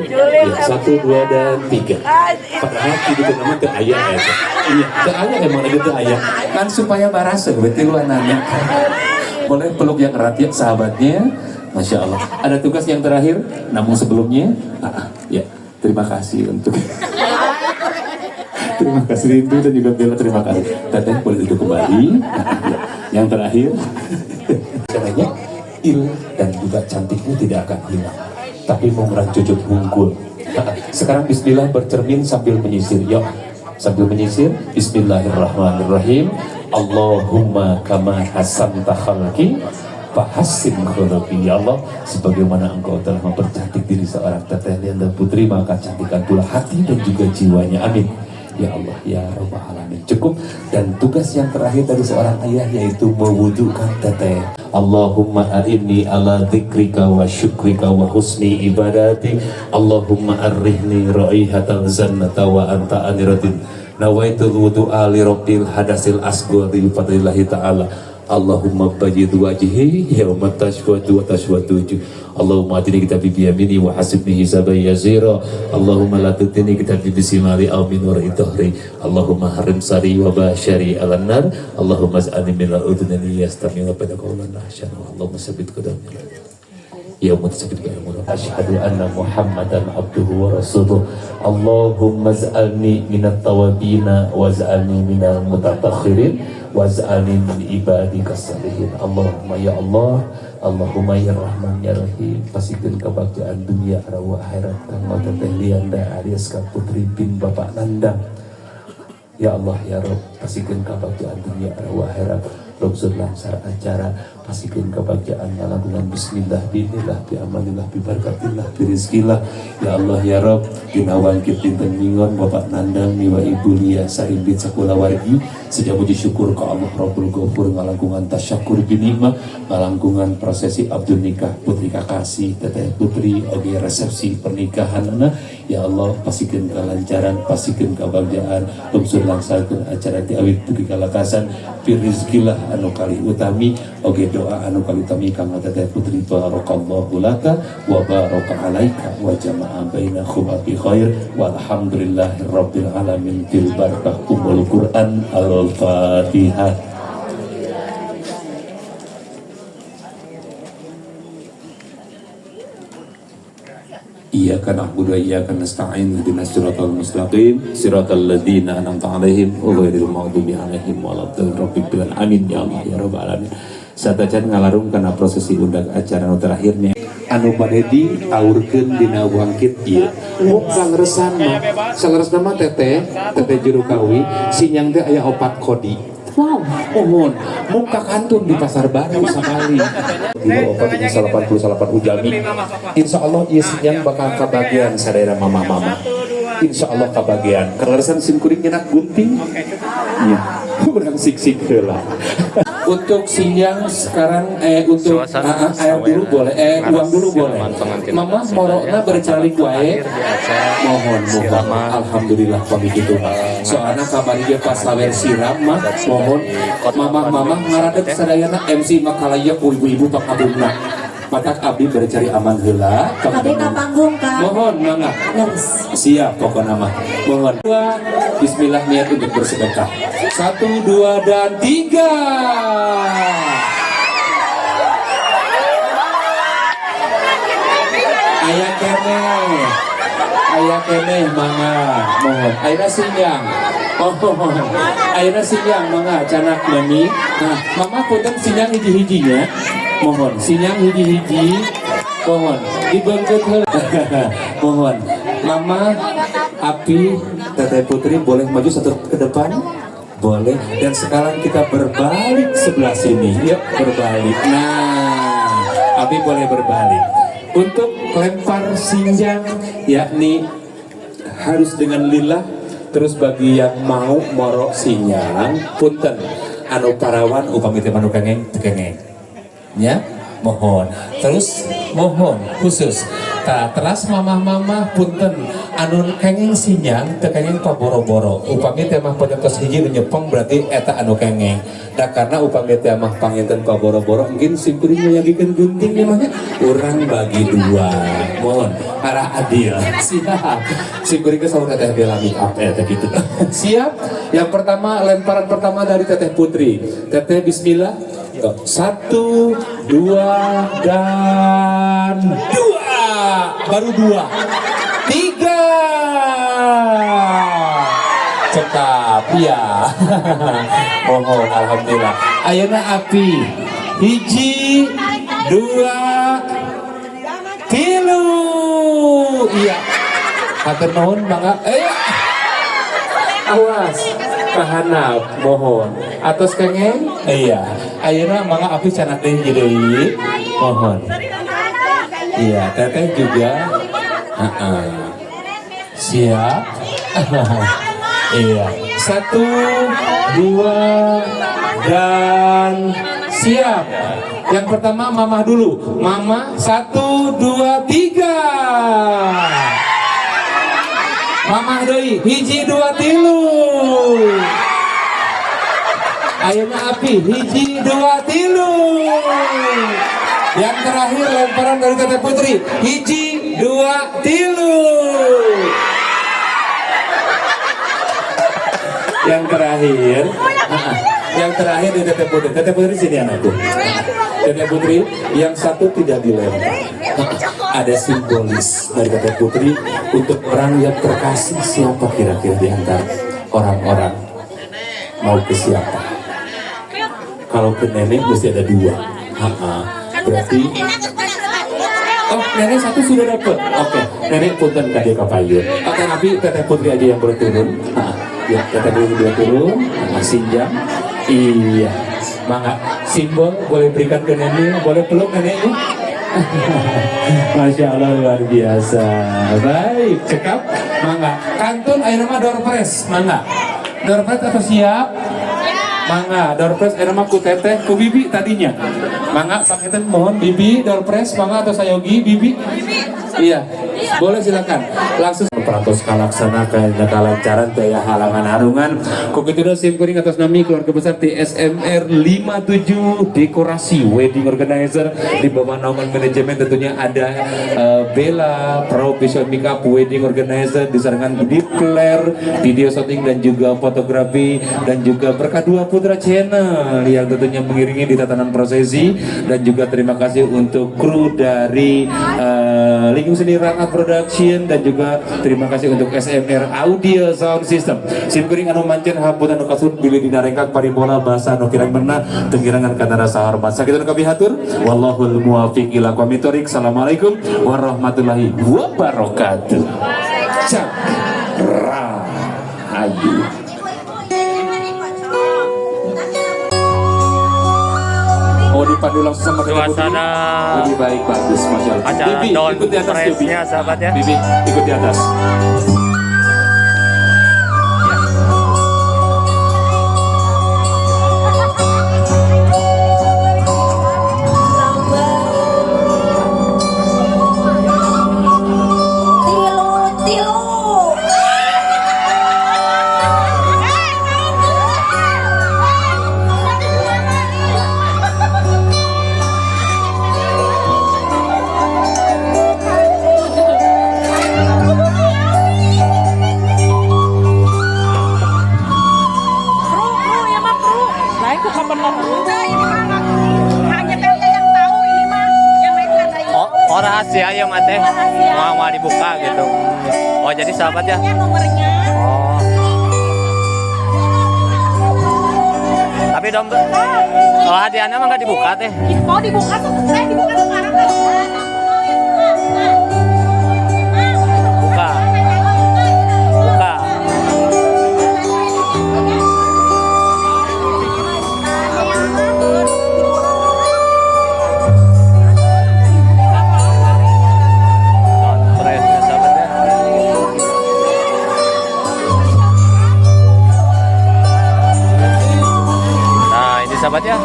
ya, 1, 2 dan 3. Padahal itu nama teu aya eta. Iya, teu aya emang itu teu aya. Kan supaya barasa berarti lu nanya. Boleh peluk yang erat ya sahabatnya. Masya Allah. Ada tugas yang terakhir, namun sebelumnya, ya terima kasih untuk terima kasih Rindu dan juga Bella, terima kasih. Teteh boleh duduk kembali. Ya. Yang terakhir, caranya il dan juga cantiknya tidak akan hilang, tapi mengurang cucut hungkul. Sekarang bismillah bercermin sambil menyisir. Yuk, sambil menyisir. Bismillahirrahmanirrahim. Allahumma kama hasanta khalqi fahassin khuluqi. Ya Allah, sebagaimana Engkau telah mempercantik diri seorang Teteh Lianda Putri, maka cantikkan pula hati dan juga jiwanya. Amin. Ya Allah, ya Rabbal Alamin. Cukup. Dan tugas yang terakhir dari seorang ayah yaitu mewudukan teteh. Allahumma a'inni ala dzikrika wa syukrika wa husni ibadati. Allahumma arrihni raihatal jannata wa anta aniratin. Nawaitul wudu'a li rabbil hadasil asghari bi fadlillahi ta'ala. Allahumma bayyid wajhi yauma tashwadu wa tashwadu wujuh. Allahumma atini kitabi bi yamini wa hasibni hisaban yasira. Allahumma la tutini kitabi bi simali aw min wara'i dhahri. Allahumma harim sari wa bashari alan nar. Allahumma ij'alni min al-udunani yastami'una pada qawlan ahsana. Allahumma sabbit qadami. Yauma tasabit qadamu. Asyhadu anna Muhammadan abduhu wa rasuluh. Allahumma ij'alni minat tawabina waj'alni minal mutatahhirin waj'alni min ibadika salihin. Allahumma ya Allah, Allahumma ya Rahman ya Rahim, pasikeun kebahagiaan dunia rawa akhirat kanggo Teteh Lianda Ariska Putri bin Bapak Nandang. Ya Allah ya Rob, pasikeun kebahagiaan dunia rawa akhirat. Lungsur lancar acara, pasikeun kebahagiaan ngalakukan bismillah, binillah, bi amanillah, bi barakatillah, bi rizkillah. Ya Allah ya Rob, dina wangkit dinten mingon Bapak Nandang miwa Ibu Lia saimbit sakula wargi Seja puji syukur ke Allah Rabbul Ghafur, ngalangkungan tasyakur binikmah, ngalangkungan prosesi abdun nikah putri kakasih teteh putri oge resepsi pernikahan anak. Ya Allah, pasikeun kelancaran, pasikeun kebahagiaan, tungsur langsarkeun acara ti awit dugi ka lakasan, rizkilah anu kali utami oge doa anu kali utami kanggo teteh putri. Barakallahu laka wa baraka alaika wa jama'a bainakuma bi khair, walhamdulillahirabbil alamin, bil barakah ummul Quran, al-Fatihah. Iyyaka na'budu wa iyyaka nasta'in, ihdinas siratal mustaqim, siratal ladzina an'amta 'alaihim ghairil maghdubi 'alaihim waladdallin. Rabbil amin ya Allah ya rabbal alamin. Satacan ngalarung kana prosesi undak acara nu terakhirnya anu bade diaurkeun dina wangkit ieu. Mung saleresan mah, saleresna mah teteh, teteh juru kawi, sinyang teh aya opat kodi. Wow. Mohon, mung kakantun di pasar baru sekali. Dua opat ini 89 ujami. Insya Allah ieu sinyang bakal kabagian sadaya mama-mama. Insya Allah kabagian. Kaleresan sim kuring nyenak gunting. Iya. Urang sik-sik heula. Untuk sinyang sekarang untuk Suasana air dulu saweran boleh, uang dulu boleh. siraman pengantin Mama Sunda morokna ya. bercalik wae. Terakhir di acara Mohon, mohon. siraman. Alhamdulillah pami kitu. Soalna kamari ge pas sawer siram mah mohon mamah-mamah ngaradeg sadayana, MC makalaya ku ibu-ibu pakabungna. Matak abdi bercari aman heula. Kabeh ka panggung, Kak. Mohon mangga. Leres. Siap pokoknya mah. Mohon. Dua. Bismillah, niat untuk bersedekah. Satu, dua, dan tiga. Aya keneh. Aya keneh mangga. Mohon. Ayeuna sinyang. Mohon. Ayeuna sinyang mangga canak mami. Nah, mama punten sinyang hiji-hijinya. Mohon, sinyang hiji-hiji. Mohon, dibeungkeut heula. Mohon. Mama, Api, Teteh Putri boleh maju satu ke depan? Boleh. Dan sekarang kita berbalik sebelah sini. Yuk, berbalik. Nah, Api boleh berbalik. Untuk lempar sinjang, yakni harus dengan lillah. Terus bagi yang mau morok sinyang, punten anu parawan upami teh manu kengeng teu kengeng. Ya, mohon. Terus mohon khusus. Tah, teras mamah-mamah punten anu kengeng sinyang teu kengeng paboro-boro. Upami teh mah tos hiji nu nyepeng berarti eta anu kengeng. Da karena upami teh mah panginten paboro-boro mungkin simkuring nyayagikeun gunting mah nya urang bagi dua. Mohon arah adil. Siap. Simkuring ke saur teteh Bella make up eta gitu. Siap. Yang pertama, lemparan pertama dari Teteh Putri. Teteh bismillah. Satu, dua, dan dua. Baru dua. Tiga. Cekap, ya. Mohon, alhamdulillah. Ayeuna api. Hiji, dua, tilu. Iya. Hatur nuhun, mangga. Awas, kahanap, mohon. Atos kengeng? Iya. Ayeuna mangga api canak deui hiji deui. Mohon. Iya, teteh juga. Heeh. Siap. Iya. Satu, dua, dan siap. Yang pertama mamah dulu. Mama, satu, dua, tiga. Mamah deui, hiji, dua, tilu. Ayeuna api, hiji, dua, tilu. Yang terakhir lemparan dari Teteh Putri, hiji, dua, tilu. Yang terakhir, yang terakhir di Teteh Putri. Teteh Putri sini anakku. Teteh Putri, yang satu tidak dilempar. Ada simbolis dari Teteh Putri untuk orang yang terkasih. Siapa kira-kira di antara orang-orang mau ke siapa? Kalau ke nenek mesti ada dua. Ha-ha. Berarti, oh, nenek satu sudah dapet. Oke, nenek punten ka dieu kapayun. Oke, tapi Teteh Putri aja yang boleh turun. Ha-ha. Ya, Teteh Putri boleh turun. Nah, sinjang. Iya, mangga. Simbol boleh berikan ke nenek, boleh peluk neneknya. Masya Allah, luar biasa. Baik, cekap. Mangga. Kantun ayeuna mah door prize, mangga. Door prize atau siap? Mangga, door prize eta mah ku teteh, ku bibi tadinya. Mangga, panginten mohon bibi door prize, mangga atau sayogi bibi. Iya, boleh silakan. Langsung perantos kalaksanakan kalancaran teu aya halangan harungan. Ku kitu sim kuring atas nami keluarga besar TSMR 57 Dekorasi Wedding Organizer di bawah naungan manajemen tentunya ada Bella Professional Makeup Wedding Organizer disarankan Dipler, video shooting dan juga fotografi dan juga Berkah Dua Putra Channel yang tentunya mengiringi di tatanan prosesi dan juga terima kasih untuk kru dari Lingkung Seni Rangat Production dan juga terima kasih untuk SMR Audio Sound System. Sim kuring anu mancen hapunten anu kasut bilih dina rengkak paribola bahasa anu kirang bener tenggirangan kana rasa hormat. Sakitu nu kapihatur, wallahul muwafiq ila aqwamit thoriq. Assalamualaikum warahmatullahi wabarakatuh. Cak Rahayu. Oh, dipandu langsung sama Teteh Putri. Suasana Lebih baik, bagus, masya Allah. acara Bibi, down ikut di atas, Bibi. press-nya, sahabat ya. Bibi, ikut di atas. Tilu tilu. Kru, kru ya mah kru. Lain ku kapan mah kru. Hanya kalian yang tahu ini mah, yang lain nggak tahu. Oh, rahasia ya mah teh. Mau mau dibuka gitu. Oh, jadi sahabat ya. Nomornya. Oh. Tapi dong, kalau hadiahnya mah nggak dibuka teh. Mau dibuka tuh, saya dibuka sekarang kan. Buka. Buka. Down press-nya sahabat ya. Nah, ini sahabat ya.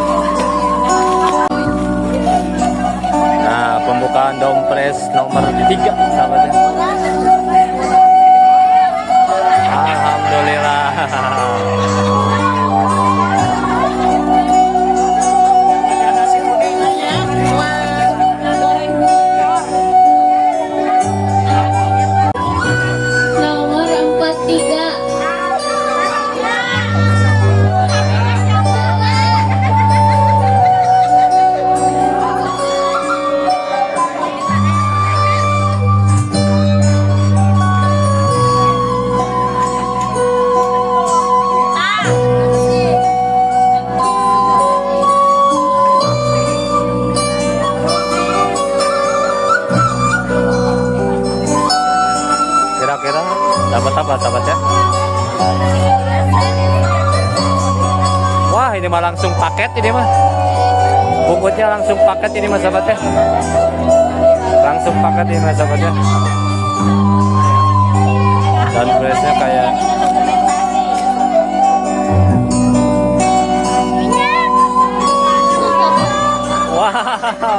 Nah, pembukaan doorprize nomor 3 sahabat ya. Alhamdulillah. Nomor 43. Kira-kira dapat apa sahabat ya? Wah, ini mah langsung paket ini mah. Bungkusnya langsung paket ini mah sahabat ya. Langsung paket ini mah sahabat ya. Dan pressnya kayak wah,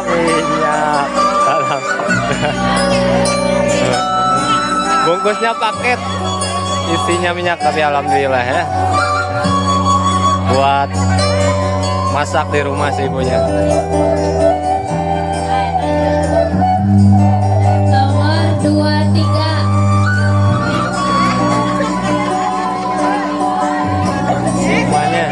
minyak. Bungkusnya paket, isinya minyak, tapi alhamdulillah ya. Buat masak di rumah sih ibunya. Nomor 23. Semuanya.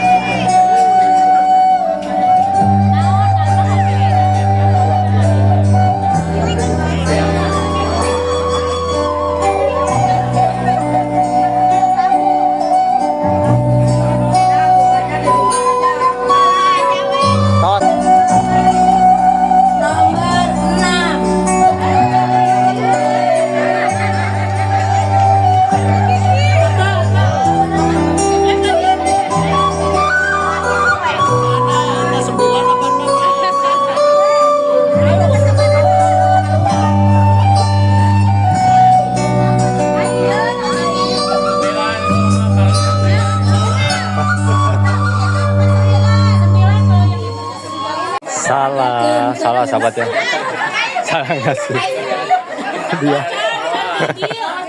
Tot. Salah, sahabat ya. Salah ngasih. Dia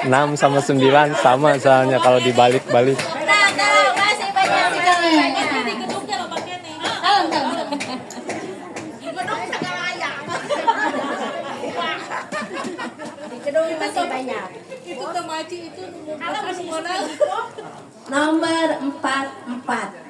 6 sama 9 sama soalnya kalau dibalik-balik. Masih banyak, banyak. Di gedungnya lo pakai nih. Di gedung segala ayam. Di gedung masih banyak. Itu temaci itu kalau masih Nomor 44.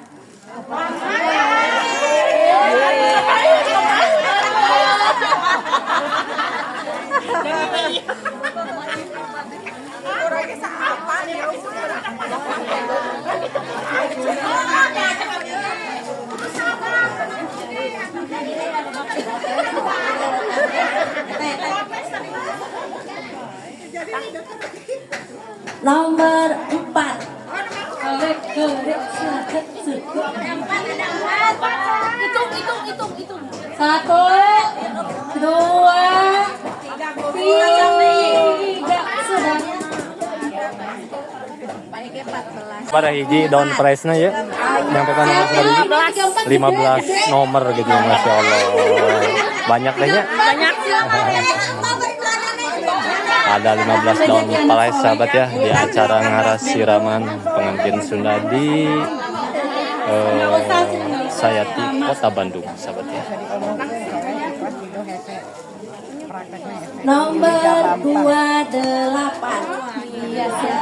Nomor 4. Hitung, hitung, hitung, hitung. 1, 2, 3, sudah. Pada hiji down price-nya ya. Nyampe ke nomor berapa hiji? 15 nomor gitu ya, Masya Allah. Banyak deh ya. Banyak. Ada 15 down prize, sahabat ya, di acara ngaras siraman pengantin Sunda di Sayati, Kota Bandung, sahabat ya. Nomor 28. Iya.